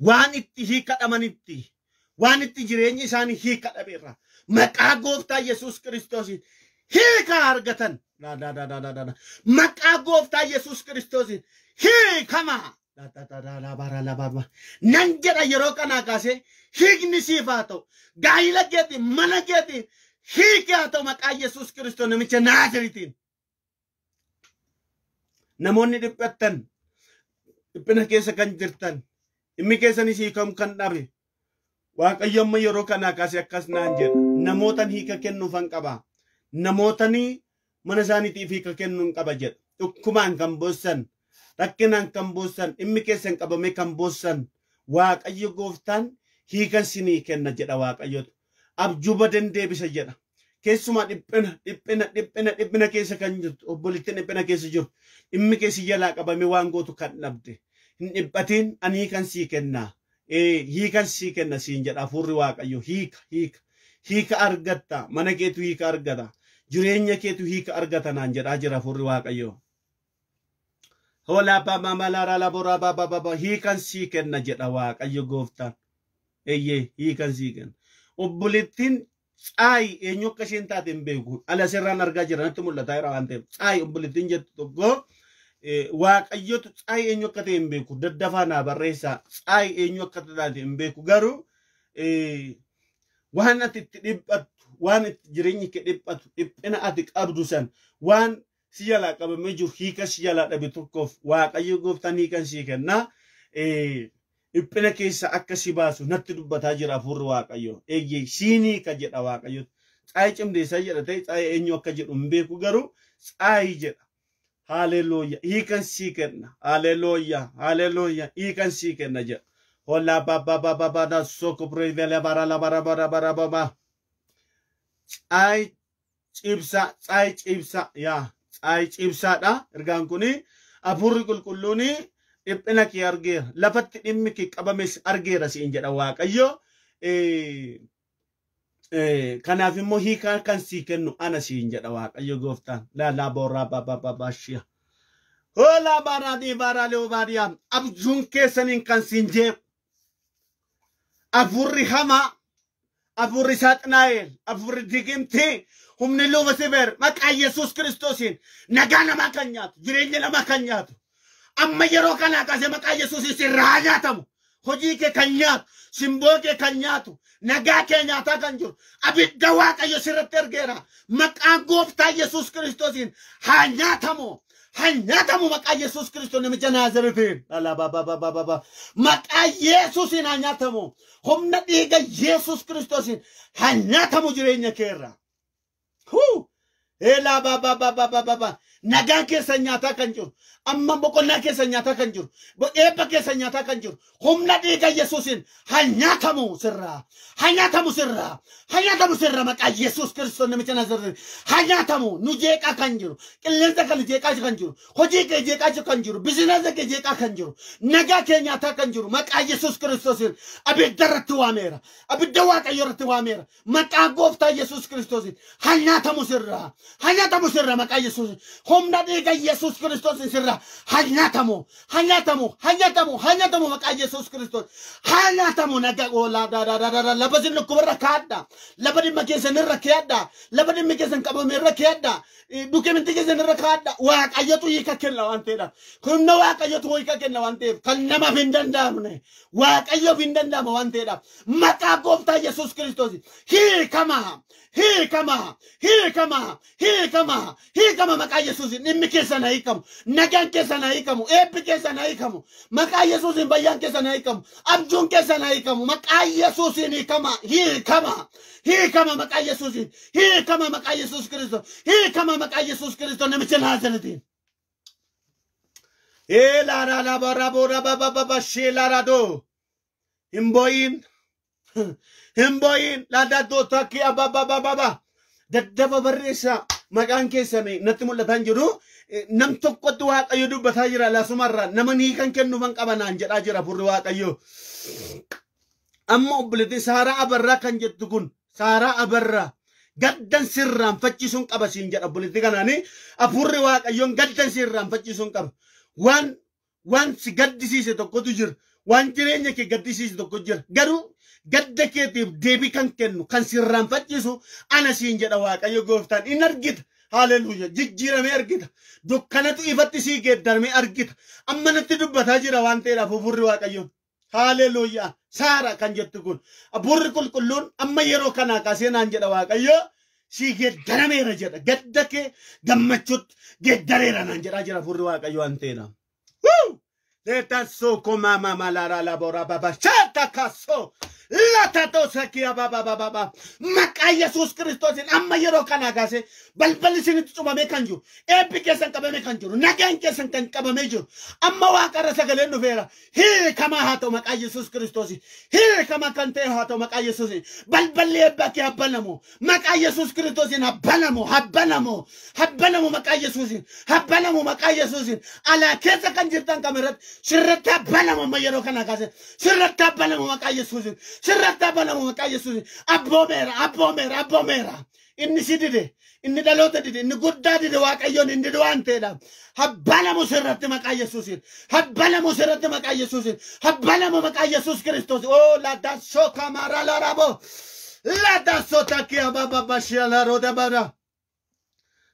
Waan itti hiikadhamanitti, waan itti jireenyi isaanii hiika dhabeerra. Maqaa gooftaa Yesuus Kiristoosiin hiika argatan. Maqaa gooftaa Yesuus Kiristoosiin hiikama. Nan jedha yeroo kanaa kaasee hiikni siif haa ta'u. Gaayila keetiin, mana keetiin hiiki haa ta'u maqaa Yesuus Kiristoos namicha Naaziriitiin. Namoonni dhiphattan, dhiphina keessa kan jirtan, dhimmi keessanis hiikamu kan dhabe. Waaqayyo amma yeroo kanaa kaasee akkas naan jedha. Namootan hiika kennuufan qaba. Namootani mana isaaniitiif hiika kennuun qaba jedha. Dhukkumaan kan boossan, rakkinaan kan boossan, dhimmi keessan qabame kan boossan, Waaqayyo gooftaan hiikan sinii kenna jedha Waaqayyotu. Abjuu badan deebisa jedha. Keessumaa dhiphina, dhiphina, dhiphina, dhiphina keessa kan jirtu, obboleettiin dhiphina keessa jirtu, dhimmi keessi jalaa qabame waan gootu kan dhabde. Hin dhiphatiin ani hiikan sii kenna. Hiikan sii kenna siin jedha hafuurri Waaqayyo. Hiika, hiika, hiika argatta. Mana keetu hiika argata. Jireenya keetu hiika argata naan jedhaa jira hafuurri Waaqayyo. Hoolaa baba malaraa laboraa baba baba hiikan sii kenna jedha Waaqayyo gooftaan. Eeyyee hiikan sii kenna. Obboleettiin Tsaayi eenyu akka isheen taate hin beeku. Ala sirraan argaa jira natti mul'ataa jira waan ta'eef. Tsaayi obboleettiin jettu tokko Waaqayyotu tsaayi eenyu akka ta'e hin beeku. Daddafaa naa barreessaa. Tsaayi eenyu akka taate hin beeku. Garuu waan ati itti dhiphattu, waan itti jireenyi kee dhiphatu, dhiphina ati qabdu san, waan si jalaa qabamee jiru hiika si jalaa dhabe tokkoof Waaqayyo gooftaan hiikan sii kenna. Dhiphina keessa akka si baasu natti dubbataa jira hafuurri Waaqayyo. Eeyyee siin hiika jedha Waaqayyo. Tsaayi cimdeessaa jedha ta'e tsaayi eenyu akka jedhu hin beeku garuu tsaayi jedha. Haleluuya. Hiikan sii kenna. Haleluuya. Haleluuya. Hiikan sii kenna jedha. Hola baba baba bada soko prevele bara la bara bara bara baba. Tsaayi cibsa, tsaayi cibsa yaa tsaayi cibsaadha. Ergaan kuni hafuurri qulqulluuni dhiphina kee argeera. Lafatti dhimmi kee qabames argeera siin jedha Waaqayyo. Kanaaf immoo hiikaa kan sii kennu ana siin jedha Waaqayyo gooftaan. Laalaa booraa baba baba shi'a. Hoolaa baaraa dhiibaaraa leebaadiyaa. Abjuun keessaniin kan siin jeequ. Hafuurri hamaa, hafuurri saaxinaa'el, hafuurri digimtii, humni Luusifer maqaa Yesuus Kiristoosiin nagaa namaa kan nyaatu, jireenya namaa kan nyaatu. Amma yeroo kanaa kaasee maqaa Yesuusiin sirraa nyaatamu. Hojii kee kan nyaatu, simboo kee kan nyaatu, nagaa kee nyaataa kan jiru, abidda Waaqayyo sirratti ergeera. Maqaa gooftaa Yesuus Kiristoosiin haa nyaatamu. Haa nyaatamu maqaa Yesuus Kiristoos namicha Naaziriitiin. Maqaa Yesuusiin haa nyaatamu. Humna dhiiga Yesuus Kiristoosiin haa nyaatamu jireenya keerra. Eelaa baba baba baba. Nagaan keessa nyaataa kan jiru, amma boqonnaa keessa nyaataa kan jiru, eebba keessa nyaataa kan jiru, humna dhiiga Yesuusiin haa nyaatamu sirraa, haa nyaatamu sirraa, haa nyaatamu sirraa maqaa Yesuus Kiristoos namicha Naaziriitiin haa nyaatamu. Nu jeeqaa kan jiru, qilleensa kan jeeqaa kan jiru, hojii kee jeeqaa kan jiru, bizinasa kee jeeqaa kan jiru, nagaa kee nyaataa kan jiru, maqaa Yesuus Kiristoosiin abidda irratti waameera, abidda Waaqayyo irratti waameera, maqaa gooftaa Yesuus Kiristoosiin haa nyaatamu sirraa, haa nyaatamu sirraa maqaa Yesuusiin. Humna dhiiga Yesuus Kiristoosiin sirraa haa nyaatamu, haa nyaatamu, haa nyaatamu, haa nyaatamu maqaa Yesuus Kiristoos. Haa nyaatamu nagaa oolaa daa lafa isin dhukkubarra kaadha, lafa dhimma keessan irra keedha, lafa dhimmi keessan qabame irra keedha, dukeminti keessan irra kaadha. Waaqayyotu hiika kenna waan ta'eedha. Humna Waaqayyotu hiika kenna waan ta'eef kan namaaf hin danda'amne Waaqayyoof hin danda'ama waan ta'eedha. Maqaa gooftaa Yesuus Kiristoos hiikama, hiikama, hiikama, hiikama, hiikama maqaa Yesuusiin. Dhimmi keessan haa hiikamu, nagaan Nagaan keessan haa hiikamu. Eebbi keessan haa hiikamu. Maqaa Yesuusiin bayyaan keessan haa hiikamu. Abjuun keessan haa hiikamu. Maqaa Yesuusiin hiikama. Hiikama. Hiikama maqaa Yesuusiin. Hiikama maqaa Yesuus Kiristoos. Hiikama maqaa Yesuus Kiristoos namicha Naazreetiin. Eelara laba rabo raba baba basheelara do. Hin boo'in. Hin boo'in. Laadattoo takkii abba baba baba. Daddafa barreessaa maqaan keessan natti mul'ataa jiru. Nam tokkotti Waaqayyo dubbataa jira lasumarraa nama nii kan kennuufan qaba naan jedhaa jira furri Waaqayyo. Amma obboleettii Saaraa Abarraa kan jettu kun Saaraa Abarraa gaddan sirraan faccisuun qaba siin jedha obboleettii kanaani afurri Waaqayyoon gaddan sirraan faccisuun qaba. Waan si gaddisiise tokkotu jira. Waan jireenya kee gaddisiise tokko jira. Garuu gadda keetiif deebii kan kennu kan sirraan faccisu ana siin jedha Waaqayyo gooftaan in argita. Haleluuya. Jijjiiramee argita. Dukkanatu ifatti sii geeddaramee argita. Amma natti dubbataa jira waan ta'eedhaaf hafuurri Waaqayyoon. Haleluuya. Saara kan jettu kun hafuurri qulqulluun amma yeroo kanaa kaasee naan jedha Waaqayyo sii geeddarameera jedha. Gadda kee gammachuutti geeddareera naan jedhaa jira hafuurri Waaqayyo waan ta'eedhaaf. Leetassoo komaa malara labora baba shata kaso latato sakia baba baba baba maqaa Yesuus Kiristoosiin amma yeroo kanaa kaasee balballi isinitti cufamee kan jiru eebbi keessan qabamee kan jiru nagaan keessan kan qabamee jiru amma waaqarra sagaleen dhufeera hiikamaa haa ta'u maqaa Yesuus Kiristoosiin hiikamaa kan ta'e haa ta'u maqaa Yesuusiin balballi eebbaa kee habbanamu maqaa Yesuus Kiristoosiin habbanamu habbanamu habbanamu maqaa Yesuusiin habbanamu maqaa Yesuusiin alaa keessa kan jirtan kamirratti sirratti habbanamu amma yeroo kanaa kaasee sirratti habbanamu maqaa Yesuusiin sirratti habbanamu maqaa Yesuusiin abboomeera abboomeera abboomeera inni si dide inni dhaloota dide inni guddaa dide Waaqayyoon inni dide waan ta'eedha habbanamu sirratti maqaa Yesuusiin habbanamu sirratti maqaa Yesuusiin habbanamu maqaa Yesuus Kiristoos oo laadaasoo kamaara larabo laadaasoo takkiya baba bashiala roda bara.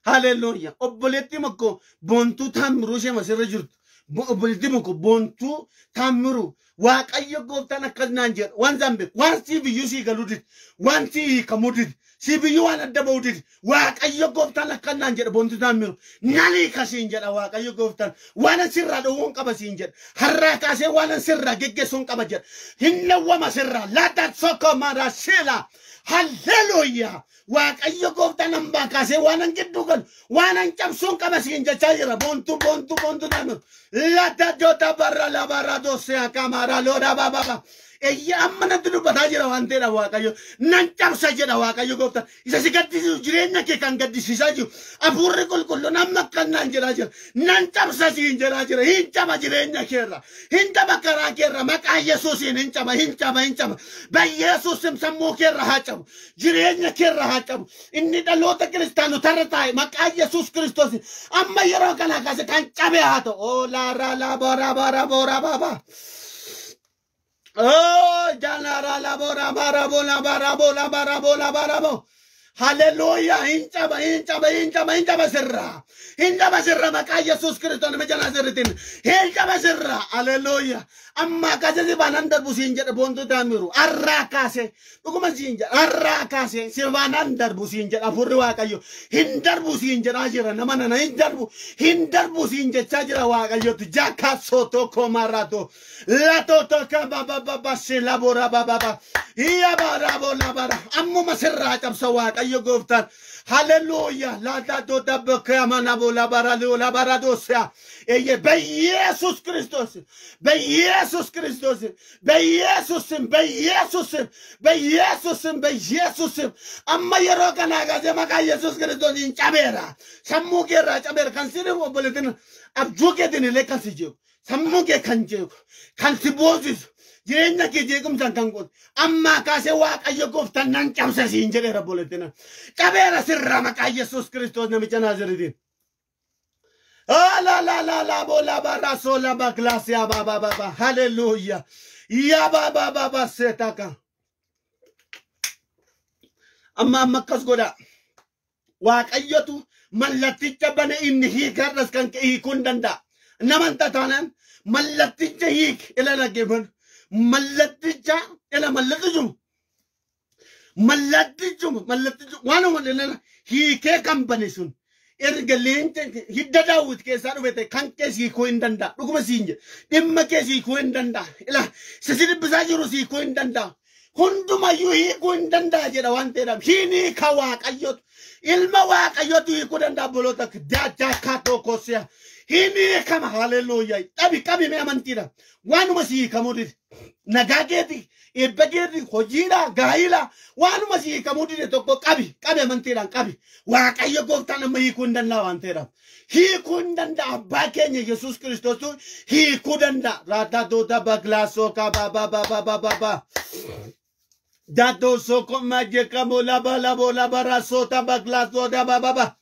Haleluuya. Obboleettii makko boontuu Taammiruu ishee masirra jirtu. Obboleettii makko boontuu Taammiruu Waaqayyo gooftaan akkas naan jedha waan isaan beeku waan siif iyyuu sii galuu dide waan sii hiikamuu dide siif iyyuu waan adda ba'uu dide Waaqayyo gooftaan akkas naan jedha boontuu Taammiruu nan hiika siin jedha Waaqayyo gooftaan waan sirraa dhowwuun qaba siin jedha har'aa kaasee waan sirraa geggeessuun qaba jedha hin dhowwama sirraa laata sokko maraasila. Haleluuya. Waaqayyo gooftaan hambaa kaasee waan gidduu galu waan cabsuun qaba siin jechaa jira boontuu boontuu boontuu Taammiruu laata joota barra labarra doosee akamaara looda bababa. Eyya amma natti dubbataa jira waan ta'eedha Waaqayyo nan cabsa jedha Waaqayyo gooftaan isa si gaddisiisu jireenya kee kan gaddisiisaa jiru hafuurri qulqulluun amma akkan naan jedhaa jira nan cabsa siin jedhaa jira hin caba jireenya keerra hin caba karaa keerra maqaa Yesuusiin hin caba hin caba hin caba Yesuusin sammuu keerra haa cabu jireenya keerra haa cabu inni dhaloota kiristaanotarra taa'e maqaa Yesuus Kiristoos amma yeroo kanaa kaase kan cabe haa ta'u oo laara laabora bara bora baba. Oh, janara labora barabola barabola barabola barabo. Haleluuya. Hinchaba hinchaba hinchaba hinchaba sirra. Hinchaba sirra maqaa Yesuus Kiristoos namicha Naazreetiin. Hinchaba sirra. Haleluuya. Amma kaasee si baanaan darbu siin jedha boontuu Taammiruu. Har'aa kaasee dhuguma siin jedha har'aa kaasee si baanaan darbu siin jedha hafuurri Waaqayyo. Hin darbu siin jedhaa jira nama nana hin darbu hin darbu siin jechaa jira Waaqayyotti. Jaakaasoo tokko marato. Lato tokko baba baba silabora baba baba. Iyya barabo labara. Ammuma sirraa cabsa Waaqayyo gooftaan. Haleluuya. Laata toota bakka amanabo labara labara doosea. Eyye በኢየሱስ ክርስቶስ በኢየሱስ ክርስቶስ በኢየሱስም በኢየሱስም በኢየሱስም በኢየሱስም amma yeroo kanaa kaasee maqaa Yesuus Kiristoosiin cabeera. Sammuu keerraa cabeera kan si dhibu obboleettiin abjuu keetiin illee kan si jeequ sammuu kee kan jeequ kan si boosisu jireenya kee jeequmsaan kan gootu ammaa kaasee Waaqayyo gooftaan nan cabsa siin jedheera obboleettiin cabeera sirraa maqaa Yesuus Kiristoos namicha Naazreetiin. La la la la bola barra sola ba clase ba ba ba ba hallelujah ya ba ba ba ba setaka amma amma akkas godha Waaqayyotu mallatticha bane inni hiikarras kan ka'e hiikuu hin danda'a naman tataanaan mallatticha hiik ila dhaggeeffadhu mallatticha ila mallattichuma mallattichuma mallattichuma waanuma hiikee kan bane sun Erga leenca hidda Daawit keessaa dhufe ta'e kan kee siikuu hin danda'a. Dhuguma siin jedha. Dhimma kee siikuu hin danda'a. Ilaa sisi dhibbisaa jiru siikuu hin danda'a. Hundumayyuu hiikuu hin danda'a jedha waan ta'eedhaaf. Hin hiika Waaqayyotu. Ilma Waaqayyotu hiikuu danda'a obboloota daachaa kaatoo koosiyaa. Hin hiikama. Haleluuyaa. Qabi qabi mee amantiidha. Waanuma si hiikamuu dide. Nagaa keeti, eebba keeti, hojiidha, gaa'ila. Waanuma si hiikamuu dide tokko qabi qabi amantiidhaan qabi. Waaqayyo gooftaan amma hiikuu hin danda'a waan ta'eedhaaf. Hiikuu hin danda'a abbaa keenya Yesuus Kiristoostu hiikuu danda'a. Raataa doota baglaasoo kabaa baa baa baa baa baa. Dato soko majeka mola bala bola barasota baglaso da ba ba ba.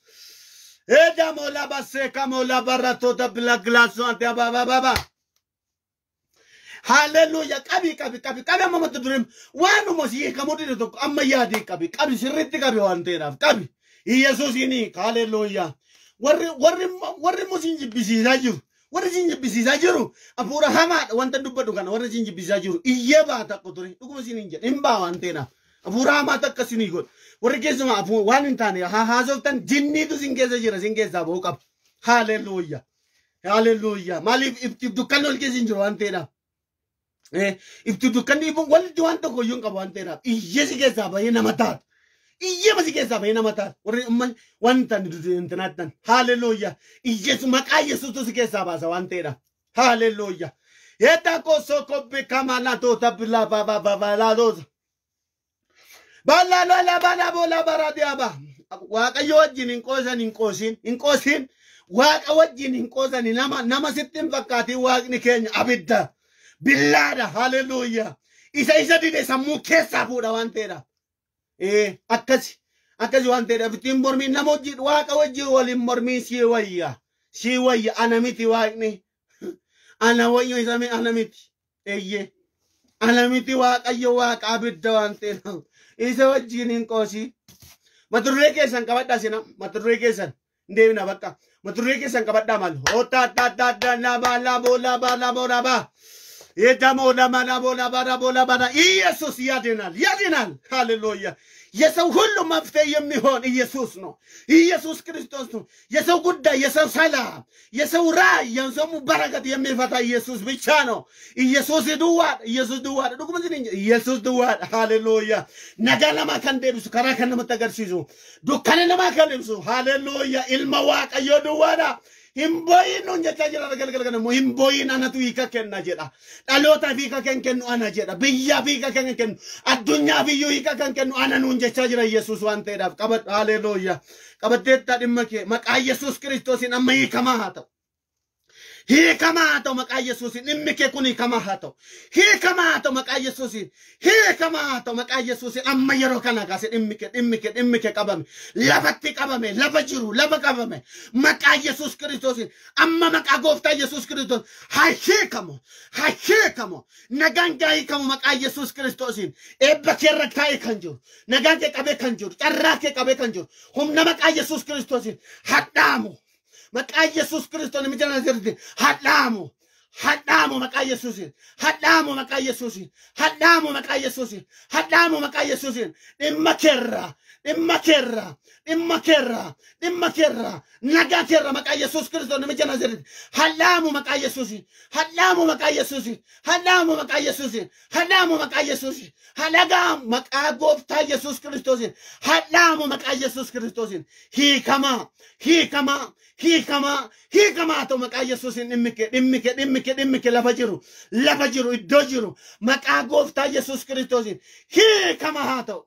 Eda mola baseka mola baratota blaglaso ante ba ba ba ba. Hallelujah. Qabi qabi qabi qabi amma mata dureen waanuma si hiikamuu dide tokko amma yaadii qabi qabi sirriitti qabi waan ta'eedhaaf qabi. Yesuusiin hiika. Hallelujah. Warri warri warri immoo siin jibbisiisaa jiru. Warri siin jibbisiisaa jiru hafuura hamaadha wanta dubbadhu kana warri siin jibbisiisaa jiru iyyee baa takka ture dhuguma siin hin jedhe hin baa waan ta'eedhaaf. Hafuura hamaa takka sinii godhu. Warri keessumaa waan hin taane haasoftan jinniitu sin keessa jira sin keessaa ba'uu qaba. Hallelujah. Hallelujah. Maaliif ifti dukkanni ol keessa hin jiru waan ta'eedhaaf. Ifti dukkanni ifuun walitti waan tokko iyyuu hin qabu waan ta'eedhaaf. Iyyee si keessaa bahee nama taata. Iyyee si keessaa bahee nama taata. Warri amma wanta intinaattan. Hallelujah. Iyyeesu maqaa Yesuustu si keessaa baasa waan ta'eedhaaf. Hallelujah. Eetaa kosoo kobbee kamalaa toota bilaa baa baa baa laa toota. Balaa lolaa balaa boolaa baraa diyaabaa. Waaqayyo wajjin hin qoosan hin qoosiin hin qoosiin. Waaqa wajjin hin qoosan nama nama sitti hin fakkaatiin waaqni keenya abidda. Billaadha. Hallelujah. Isa isa dide sammuu keessaa fuudha waan ta'eedhaaf. Akkasi akkasi waan ta'eedhaaf ittiin mormiin nama wajjin waaqa wajjin waliin mormiin sii wayya. Sii wayya ana miti waaqni. Ana wayyo isa ana miti. Eeyyee. Ana miti Waaqayyo waaqa abidda waan ta'eedhaaf. Isa wajjin hin qoosii. Mata duree keessan qabadhaa sina. Mata duree keessan. Hin deebina bakka. Mata duree keessan qabadhaa maal. Hoota ta ta ta la ba la bo la ba la bo la ba. የዳሞ ለማና ቦላ ባራ ቦላ ባራ ኢየሱስ ያድናል ያድናል። ሃሌሉያ። የሰው ሁሉ መፍትሄ የሚሆን ኢየሱስ ነው። ኢየሱስ ክርስቶስ ነው። የሰው ጉዳይ፣ የሰው ሰላም፣ የሰው ራእይ፣ የሰው በረከት የሚፈታ ኢየሱስ ብቻ ነው። ኢየሱስ duwwaadha. ኢየሱስ duwwaadha. Dhuguma isin ኢየሱስ duwwaadha. ሃሌሉያ. Nagaa namaa kan deebisu, karaa kan namatti agarsiisu, dukkana namaa kan ibsu. ሃሌሉያ. Ilma Waaqayyoo duwwaadha. Hin boo'in nuun jechaa jira galgala kana immoo hin boo'in anatu hiika kenna jedha. Dhalootaaf hiika kan kennu ana jedha. Biyyaaf hiika kan kennu, addunyaaf iyyuu hiika kan kennu ana nuun jechaa jira Yesuus waan ta'eedhaaf. Qabadhu. Haleluuyaa. Qabatteetta dhimma kee maqaa Yesuus Kiristoosiin amma hiikamaa haa ta'u. Hiikamaa haa ta'u maqaa Yesuusiin dhimmi kee kun hiikamaa haa ta'u. Hiikamaa haa ta'u maqaa Yesuusiin. Hiikamaa haa ta'u maqaa Yesuusiin amma yeroo kana kaase dhimmi kee dhimmi kee dhimmi kee qabame. Lafatti qabame lafa jiru lafa qabame maqaa Yesuus Kiristoosiin amma maqaa gooftaa Yesuus Kiristoos haa hiikamu haa hiikamu nagaan kee hiikamu maqaa Yesuus Kiristoosiin eebba kee irra taa'ee kan jiru nagaan kee qabee kan jiru carraa kee qabee kan jiru humna maqaa Yesuus Kiristoosiin hadhaamu. Maqaa Yesuus Kiristoos namicha Naazreeti hadhaamu. Hadhaamu maqaa Yesuusiin. Hadhaamu maqaa Yesuusiin. Hadhaamu maqaa Yesuusiin. Hadhaamu maqaa Yesuusiin. Dhimma keerraa. Dhimma keerraa. Dhimma keerraa. Dhimma keerraa. Nagaa keerraa maqaa Yesuus Kiristoos namicha Naazreeti. Hadhaamu maqaa Yesuusiin. Hadhaamu maqaa Yesuusiin. Hadhaamu maqaa Yesuusiin. Hadhaamu maqaa Yesuusiin. Hadhaamu maqaa gooftaa Yesuus Kiristoosiin. Hadhaamu maqaa Yesuus Kiristoosiin. Hiikamaa. Hiikamaa. Hiikamaa. Hiikamaa ta'u maqaa Yesuusiin dhimmi kee dhimmi kee dhimmi kee dhimmi kee lafa jiru lafa jiru iddoo jiru maqaa gooftaa Yesuus Kiristoosiin hiikamaa haa ta'u.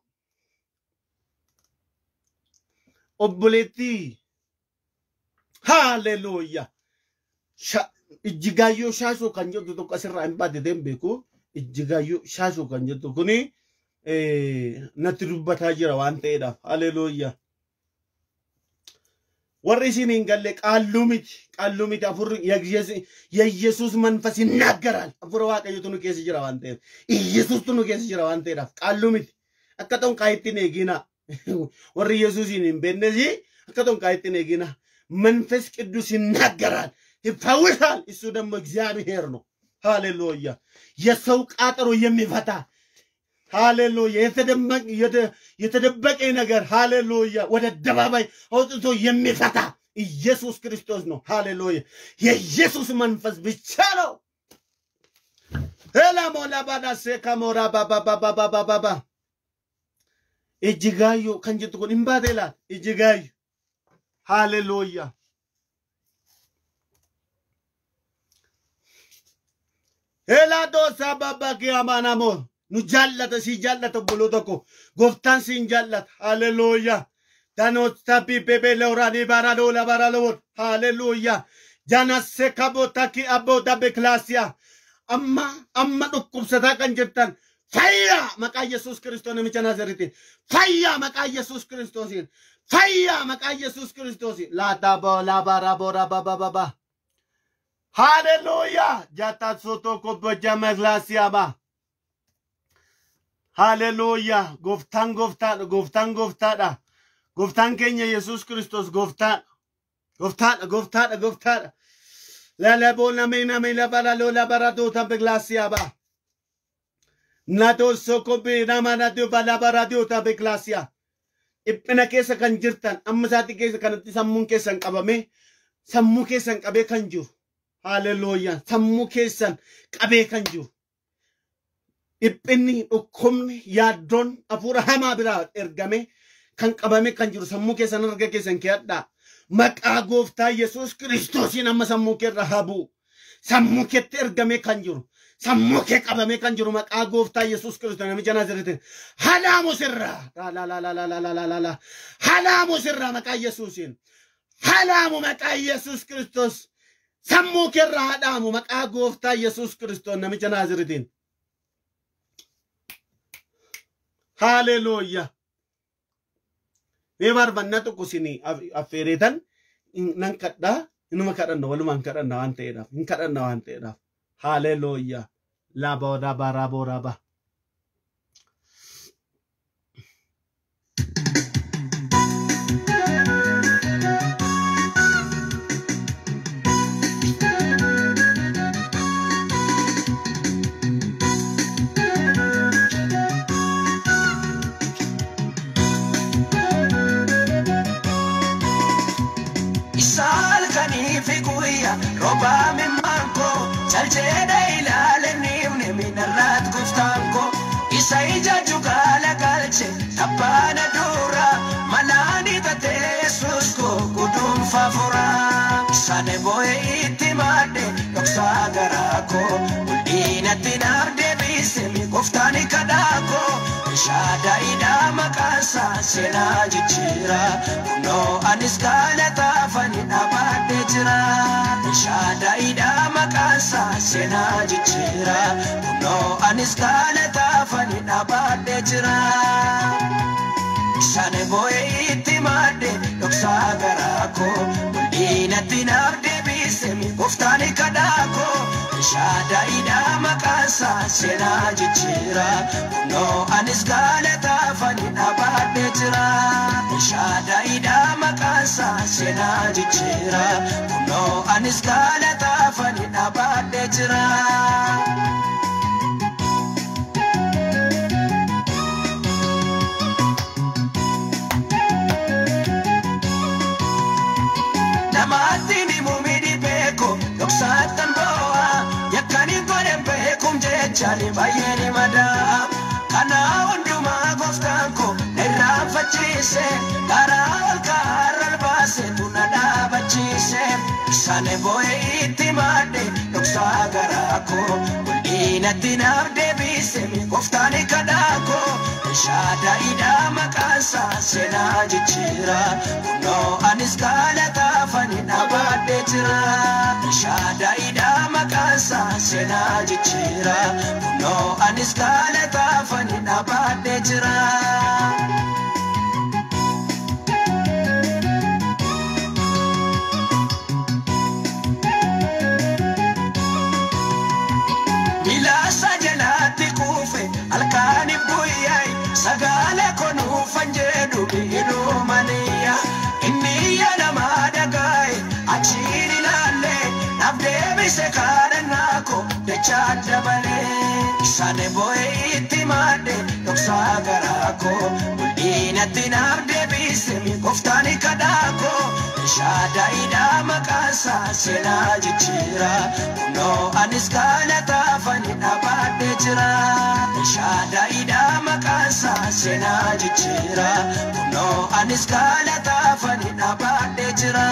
Obboleettii haalleluuyaa. Ijjigaayyoo shaashuu kan jettu tokko asirraa hin baate deem beeku. Ijjigaayyoo shaashuu kan jettu kuni natti dubbataa jira waan ta'eedhaaf. Haalleluuyaa. Warri isin hin galle qaalluu miti qaalluu miti afurri የኢየሱስ መንፈስ ይናገራል። Hafuura Waaqayyootu nu keessa jira waan ta'eef Iyesuustu nu keessa jira waan ta'eedhaaf qaalluu miti. Akka xonqaayitti hin eegina. Warri Yesuusin hin beeknes akka xonqaayitti hin eegina. መንፈስ ቅዱስ ይናገራል፣ ይፈውሳል። እሱ ደግሞ እግዚአብሔር ነው። ሃሌሉያ። የሰው ቃጠሮ የሚፈታ ሃሌሉያ። የተደበቀ ነገር ሃሌሉያ ወደ አደባባይ አውጥቶ የሚፈታ ኢየሱስ ክርስቶስ ነው። ሃሌሉያ! የኢየሱስ መንፈስ ብቻ ነው። ሄላሞላ ባዳሴ ከሞራ ባባባባባባ Ijjigaayyoo kan jettu kun hin baate laata? Ijjigaayyoo. Haaleluyyaa. Heelaa babbaa kee amaanamoo nu jaallata, si jaallata, obboloo tokko gooftaan siin jaallata. Haaleluyyaa. Danoota bibebe looraanii baaraloola baaraloon. Haaleluyyaa. Janasse kaboota ki abboota bekilaasiyaa. Amma amma dhukkubsataa kan jirtan fayyaa maqaa Yesuus Kiristoos namicha Naazariitiin. Fayyaa maqaa Yesuus Kiristoosiin. Fayyaa maqaa Yesuus Kiristoosiin. Laataa boolaa baraa boora baba baba. Haaleluyyaa. Jaataa sootoo kobboja mekilaasiyaa baa. Haaleluyyaa. Gooftaan gooftaadha. Gooftaan gooftaadha. Gooftaan keenya Yesuus Kiristoos gooftaadha. Gooftaadha. Gooftaadha. Gooftaadha. Lalaboona meena meela bara lola bara doota beklaasiyaa baa. Natoo soko beena mana doo bala bara doota beklaasiyaa. Dhiphina keessa kan jirtan amma isaatii keessa kanatti sammuun keessan qabamee, sammuu keessan qabee kan jiru. Haaleluyyaa. Sammuu keessan qabee kan jiru. Dhiphinni, dhukkubni, yaaddoon hafuura hamaa biraa ergame kan qabame kan jiru sammuu keessan harka keessan keeyadhaa. Maqaa gooftaa Yesuus Kiristoosiin amma sammuu kee irra haa bu'u. Sammuu keetti ergame kan jiru. Sammuu kee qabame kan jiru maqaa gooftaa Yesuus Kiristoos namicha Naaziriitiin. Halaamu sirraa. La la la la la la la la la. Halaamu sirraa maqaa Yesuusiin. Halaamu maqaa Yesuus Kiristoos. Sammuu kee irraa hadhaamu maqaa gooftaa Yesuus Kiristoos namicha Naaziriitiin. Haaleluyyaa. Mee barbaannaa tokko isin affeereetan nan kadhaa, inuma kadhanna, walumaan kadhanna waan ta'eedhaaf, hin kadhanna waan ta'eedhaaf. Haaleluyyaa. Laaba raaba raaba. Isaal kaniifi guyyaa roobaa mimmaanko caljeedha ilaalee minarraat gooftaanko isa ija jugaala galche tabbaana dura malaani tatee Yesuus koo guduunfaa furaa. Sane boo'ee itti madde dhoksaa garaa koo mul'inatti naaf deebise gooftaan kadhaa koo. Shaadaayidaa maqaansaa seenaa jijjiira, kunoo anis galataafani dhaabadhee jira. Shaadaayidaa maqaansaa seenaa jijjiira, kunoo anis galataafani dhaabadhee jira. Sane boo'ee itti madde dhoksaa garaa koo mul'inatti naaf deebise gooftaan kadhaa koo. Shaadaayidaa maqaansaa seenaa jijjiira, kunoo anis galataafani dhaabadhee jira. Shaadaayidaa maqaansaa seenaa jijjiira, kunoo anis galataafani dhaabadhee jira. Namaatti ni muumini beeku dhoksaattan boo'a, yakkanii godhe beekum jechaani baay'ee ni madaa. Kana hundumaa gooftaan koo na irraanfachiise, karaa ol kaarra ol baasetu na dhaabachiise. Sane boo'ee itti madde dhoksaa garaa koo mul'inatti naaf deebise gooftaan kadhaa koo. Shaadaayidaa maqaansaa seenaa jijjiira, kunoo anis galataafani dhaabadhee jira. Shaadaayidaa maqaansaa seenaa jijjiira, kunoo anis galataafani dhaabadhee jira. Milaasa jalatti kuufe halkaaniif guyyaay sagale kunuufan jedhu biidhumaniya. Inni iyya namaa dhagaye achiin ilaalle naaf deebise kadhannaa koo dachaan dabalee. Sane boo'ee itti madde dhoksaa garaa koo mul'inatti naaf deebise gooftaan kadhaa koo. Shaadaayiidha maqaansaa seenaa jijjiira. Kunoo anis galataafani dhaabadhee jira. Shaadaayiidha maqaansaa seenaa jijjiira. Kunoo anis galataafani dhaabadhee jira.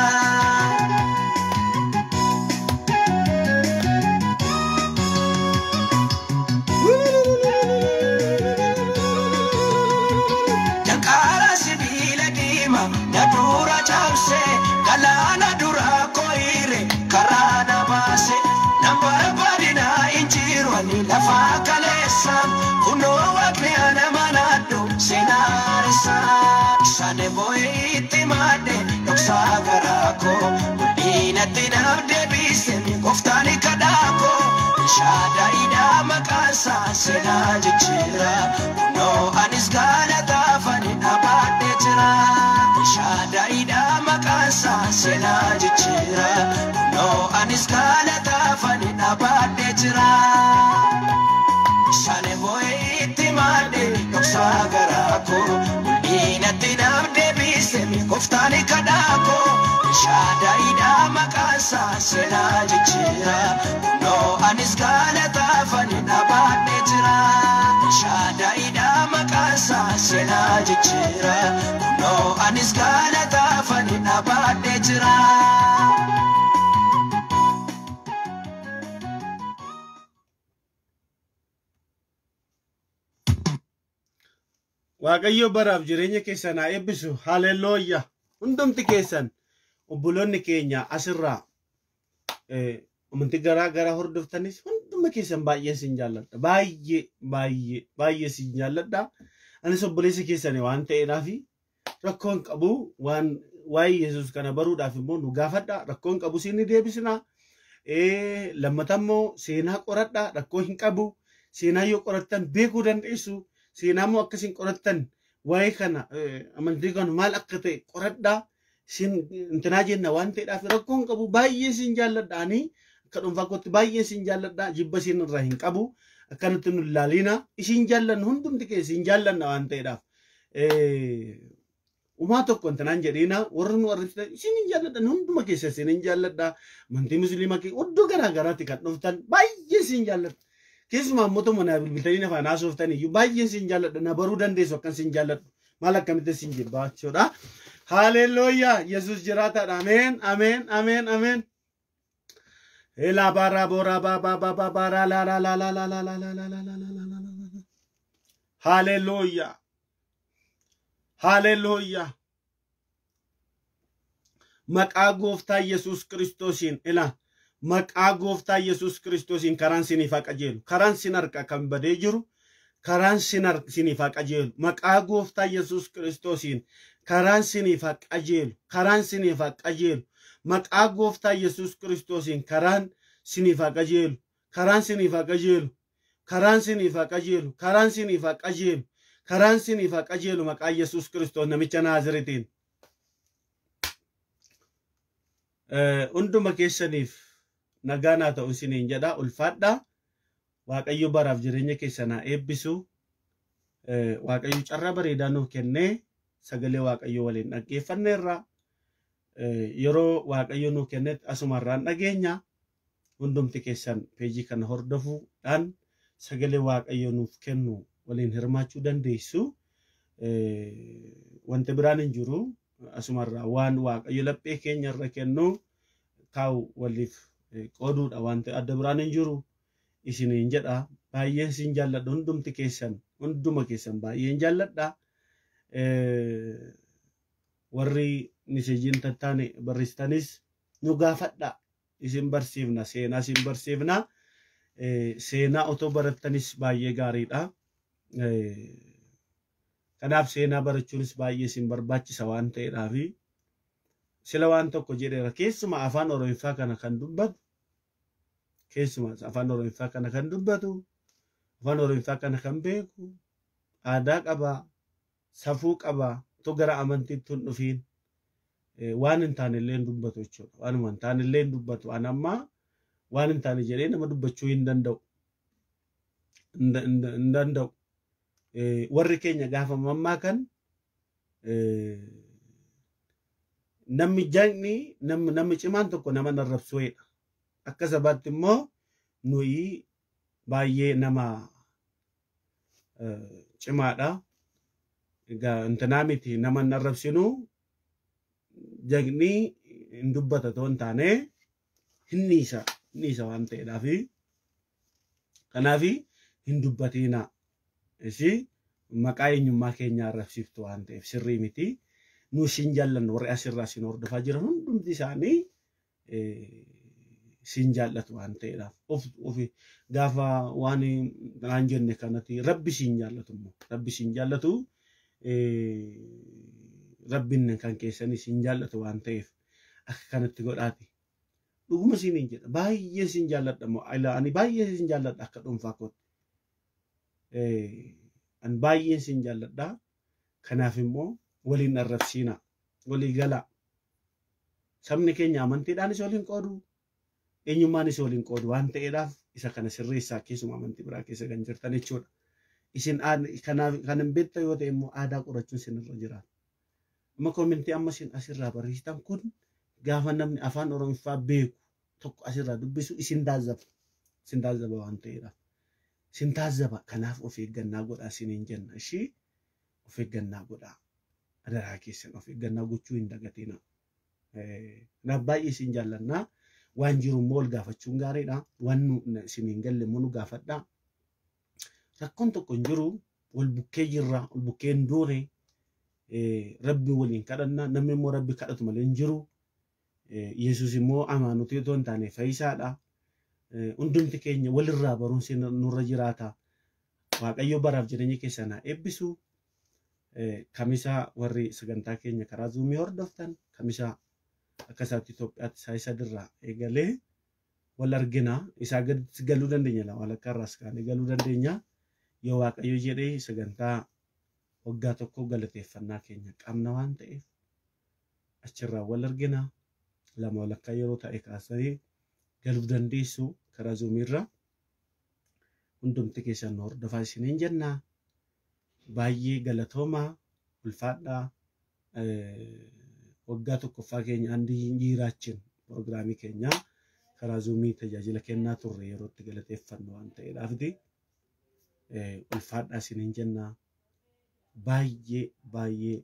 Danqaara sibiila diimaa na dura cabse, galaana dura koyire karaa na baase. Nan barbaadina hin jiru ani lafaa kaleessa, kunoo waaqni ana manaadhu seenaaressa. Isaan boo'ee itti maadde dhoksaa garaa koo, guddinatti naaf deebise gooftaan kadhaa koo. Shaadaayiidha maqaansaa seenaa jijjiira. Kunoo anis galataafani dhaabadhee jira. Shaadaayiidha maqaansaa seenaa jijjiira. Kunoo anis galataafani dhaabadhee jira. Isaan boo'ee itti maadde dhoksaa garaa koo, guddinatti naaf deebise gooftaan kadhaa koo. Shaadaayiidha maqaansaa seenaa jijjiira. Kunoo anis galataafani dhaabadhee jira. Shaadaayiidha maqaansaa seenaa jijjiira. Kunoo anis galataafani dhaabadhee jira. Waaqayyo baraaf jireenya keessan haa eebbisu. Haleluuyaa. Hundumti keessan obboloonni keenya asirraa amantii garaa garaa hordoftanis hunduma keessan baay'ee sin jaalladha. Baay'ee baay'ee baay'ee sin jaalladha. Anis obboleessa keessan waan ta'eedhaaf rakkoon qabu, waan waa'ee Yesuus kana baruudhaaf immoo nu gaafadha. Rakkoon qabu siin ni deebisna. Lammata immoo seenaa qoradha. Rakkoo hin qabu. Seenaa yoo qorattan beekuu dandeessu. Seenaa immoo akkasiin qorattan waa'ee kana amantii kana maal akka ta'e qoradhaa. Sin intinaa jenna waan ta'eedhaaf rakkoon qabu, baay'ee sin jaalladha. Ani akka dhuunfaa kootti baay'ee sin jaalladha. Jibba sin irraa hin qabu. Akkanatti nu ilaalina. Isin jaallanna, hundumti keessa isin jaallanna waan ta'eedhaaf. Umaa tokko intinaan jedhiina warri nu arrabsitan, isin hin jaalladha, hunduma keessa isin hin jaalladha. Amantii musliimaa iddoo garaa garaatti kan dhuftan baay'ee isin jaalladha. Keessumaa immoo tokko na bilbiltanii afaan haasoftan iyyuu baay'ee isin jaalladha. Na baruu dandeessu akkan isin jaalladhu. Maal akkamitti isin jibbaa jechuudha. Haleluuyaa! Yesuus jiraataadha. Ameen, ameen, ameen, ameen. Elaa bara bora ba ba ba ba ba ra la la la la la la la la la la la la la la la. Haleluuyaa! Haleluuyaa! Maqaa gooftaa Yesuus Kiristoosiin, ilaa, maqaa gooftaa Yesuus Kiristoosiin karaan siniif haa qajeelu. Karaan sin harka kan badee jiru karaan siniif haa qajeelu. Maqaa gooftaa Yesuus Kiristoosiin karaan siniif haa qajeelu. Karaan siniif haa qajeelu. Maqaa gooftaa Yesuus Kiristoosiin karaan siniif haa qajeelu. Karaan siniif haa qajeelu. Karaan siniif haa qajeelu. Karaan siniif haa qajeelu. Karaan siniif haa qajeelu maqaa Yesuus Kiristoos namicha Naaziritiin. Hunduma keessaniif nagaa naa ta'u isiniin jedha, ulfaadha. Waaqayyo baraaf jireenya keessan haa eebbisu. Waaqayyo carraa bareedaa nuuf kennee sagalee Waaqayyo waliin dhaggeeffanneerra. Yeroo Waaqayyo nuuf kennetti asumarraan dhageenya. Hundumti keessan peejii kana hordofuudhaan sagalee Waaqayyo nuuf kennu waliin hirmaachuu dandeessu. Wanti biraan hin jiru. Asumarraa waan Waaqayyo laphee keenya irra kennu kaa'u waliif qooduudha, wanti adda biraan hin jiru isiniin jedha. Baay'een isin jaalladha, hundumti keessan, hunduma keessan baay'een jaalladha. Warri miseejiin tattaane barreessitanis nu gaafadha. Isin barsiifna, seenaa isin barsiifna. Seenaa otoo barattanis baay'ee gaariidha. Kanaaf seenaa barachuunis baay'ee isin barbaachisa waan ta'eedhaafi sila waan tokko jedheera. Keessumaa afaan Oromiffaa kana kan dubbatu, keessumaa afaan Oromiffaa kana kan dubbatu, afaan Oromiffaa kana kan beeku, aadaa qaba, safuu qaba, otoo gara amantiitti hin dhufiin waan hin taane illee hin dubbatu jechuudha. Waanuma hin taane illee hin dubbatu. Ani amma waan hin taane jedhee nama dubbachuu hin danda'u. Hin danda'u. Warri keenya gaafa mammaakan Namni jagni namni cimaan tokko nama arrabsuudha. Akka sabaatti immoo nuyi baay'ee nama cimaadha. Egaa intinaa miti nama hin arrabsinu jagni hin dubbata otoo hin taane hin dhiisa waan ta'eedhaafi. Kanaaf hin dubbatiina. Isi maqaa eenyummaa keenya arrabsiiftu waan ta'eef sirrii miti. Nu isin jaallannu warri asirraa isin hordofaa jiran hundumti isaanii isin jaallatu waan ta'eedhaaf. Of gaafa waan naan jenne kanatti rabbi isin jaallatu immoo rabbi isin jaallatu rabbiin kan keessan isin jaallatu waan ta'eef akka kanatti godhaati. Dhuguma isiniin jedha baay'ee isin jaalladha immoo ani baay'ee isin jaalladha akka dhuunfaa kootti. Ani baay'ee isin jaalladha. Kanaaf immoo waliin arrabsiina walii galaa. Sabni keenya amantiidhaanis waliin qoodu eenyummaanis waliin qoodu waan ta'eedhaaf isa kana sirreessaa keessumaa amantii biraa keessa kan jirtan jechuudha. Isin kanaaf kan hin beektan yoo ta'e immoo aadaa qorachuun isinirra jiraata. Amma koomentii amma isin asirraa barreessitan kun gaafa namni afaan Oromiffaa beeku tokko asirraa dubbisu isin taazzaba. Isin taazzaba waan ta'eedhaaf. Isin taazzaba kanaaf of eeggannaa godhaa isiniin jenna. Ishii of eeggannaa godhaa. Adaraa keessan of eeggannaa gochuu hin dagatina. Kanaaf baay'ee isin jaallannaa. Waan jiru immoo wal gaafachuun gaariidha. Waan isin hin galle immoo nu gaafadhaa. Rakkoon tokko hin jiru. Wal bukkee jirra. Wal bukkee hin duune. Rabbi waliin kadhanna. Namni immoo rabbi kadhatu malee hin jiru. Yesuus immoo amaanutii otoo hin taane fayyisaadha. Hundumti keenya walirraa barumsi nurra jiraata. Waaqayyo baraaf jireenya keessan haa eebbisu. Kamisa warri sagantaa keenya karaa zuumii hordoftan kamisa akka isaatti Itoophiyaatti isaa sadirraa eegalee wal argina. Isaa gaditti galuu dandeenya lama walakkaa irraas kaanee galuu dandeenya. Yoo Waaqayyo jedhee sagantaa waggaa tokko galateeffannaa keenya qabna waan ta'eef achirraa wal argina. Lama walakkaa yeroo ta'e kaasanii galuu dandeessu karaa zuumiirra. Hundumti keessan nu hordofaa isiniin jenna. Baay'ee galatoomaa ulfaadhaa. Waggaa tokkoffaa keenya andi jiraachin piroogiraamii keenya karaa zuumii tajaajila kennaa turre yeroo itti galateeffannu waan ta'eedhaafiti. Ulfaadhaa isiniin jenna. Baay'ee baay'ee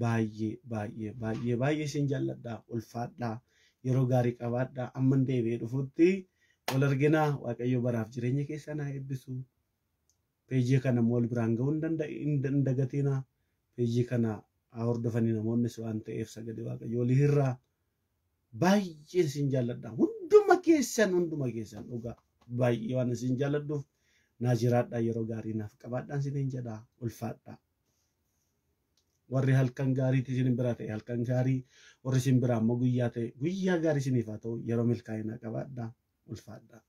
baay'ee baay'ee baay'ee baay'ee isin jaalladha. Ulfaadhaa. Yeroo gaarii qabaadhaa. Amma deebi'ee dhufutti wal arginaa. Waaqayyo baraaf jireenya keessan haa eebbisu. Peejii kana immoo wal biraan ga'uu hin dagatinaa. Peejii kana haa hordofanii namoonnis waan ta'eef sagalee Waaqayyo walii hirraa. Baay'een isin jaalladha. Hunduma keessan dhugaa baay'ee waan isin jaalladhuuf naa jiraadhaa. Yeroo gaarii naaf qabaadhaan isiniin jedhaa. Ulfaadhaa. Warri halkan gaariitti isin biraa ta'e halkan gaarii, warri isin biraa immoo guyyaa ta'e guyyaa gaarii isiniif haa ta'u. Yeroo milkaa'inaa qabaadhaa. Ulfaadhaa.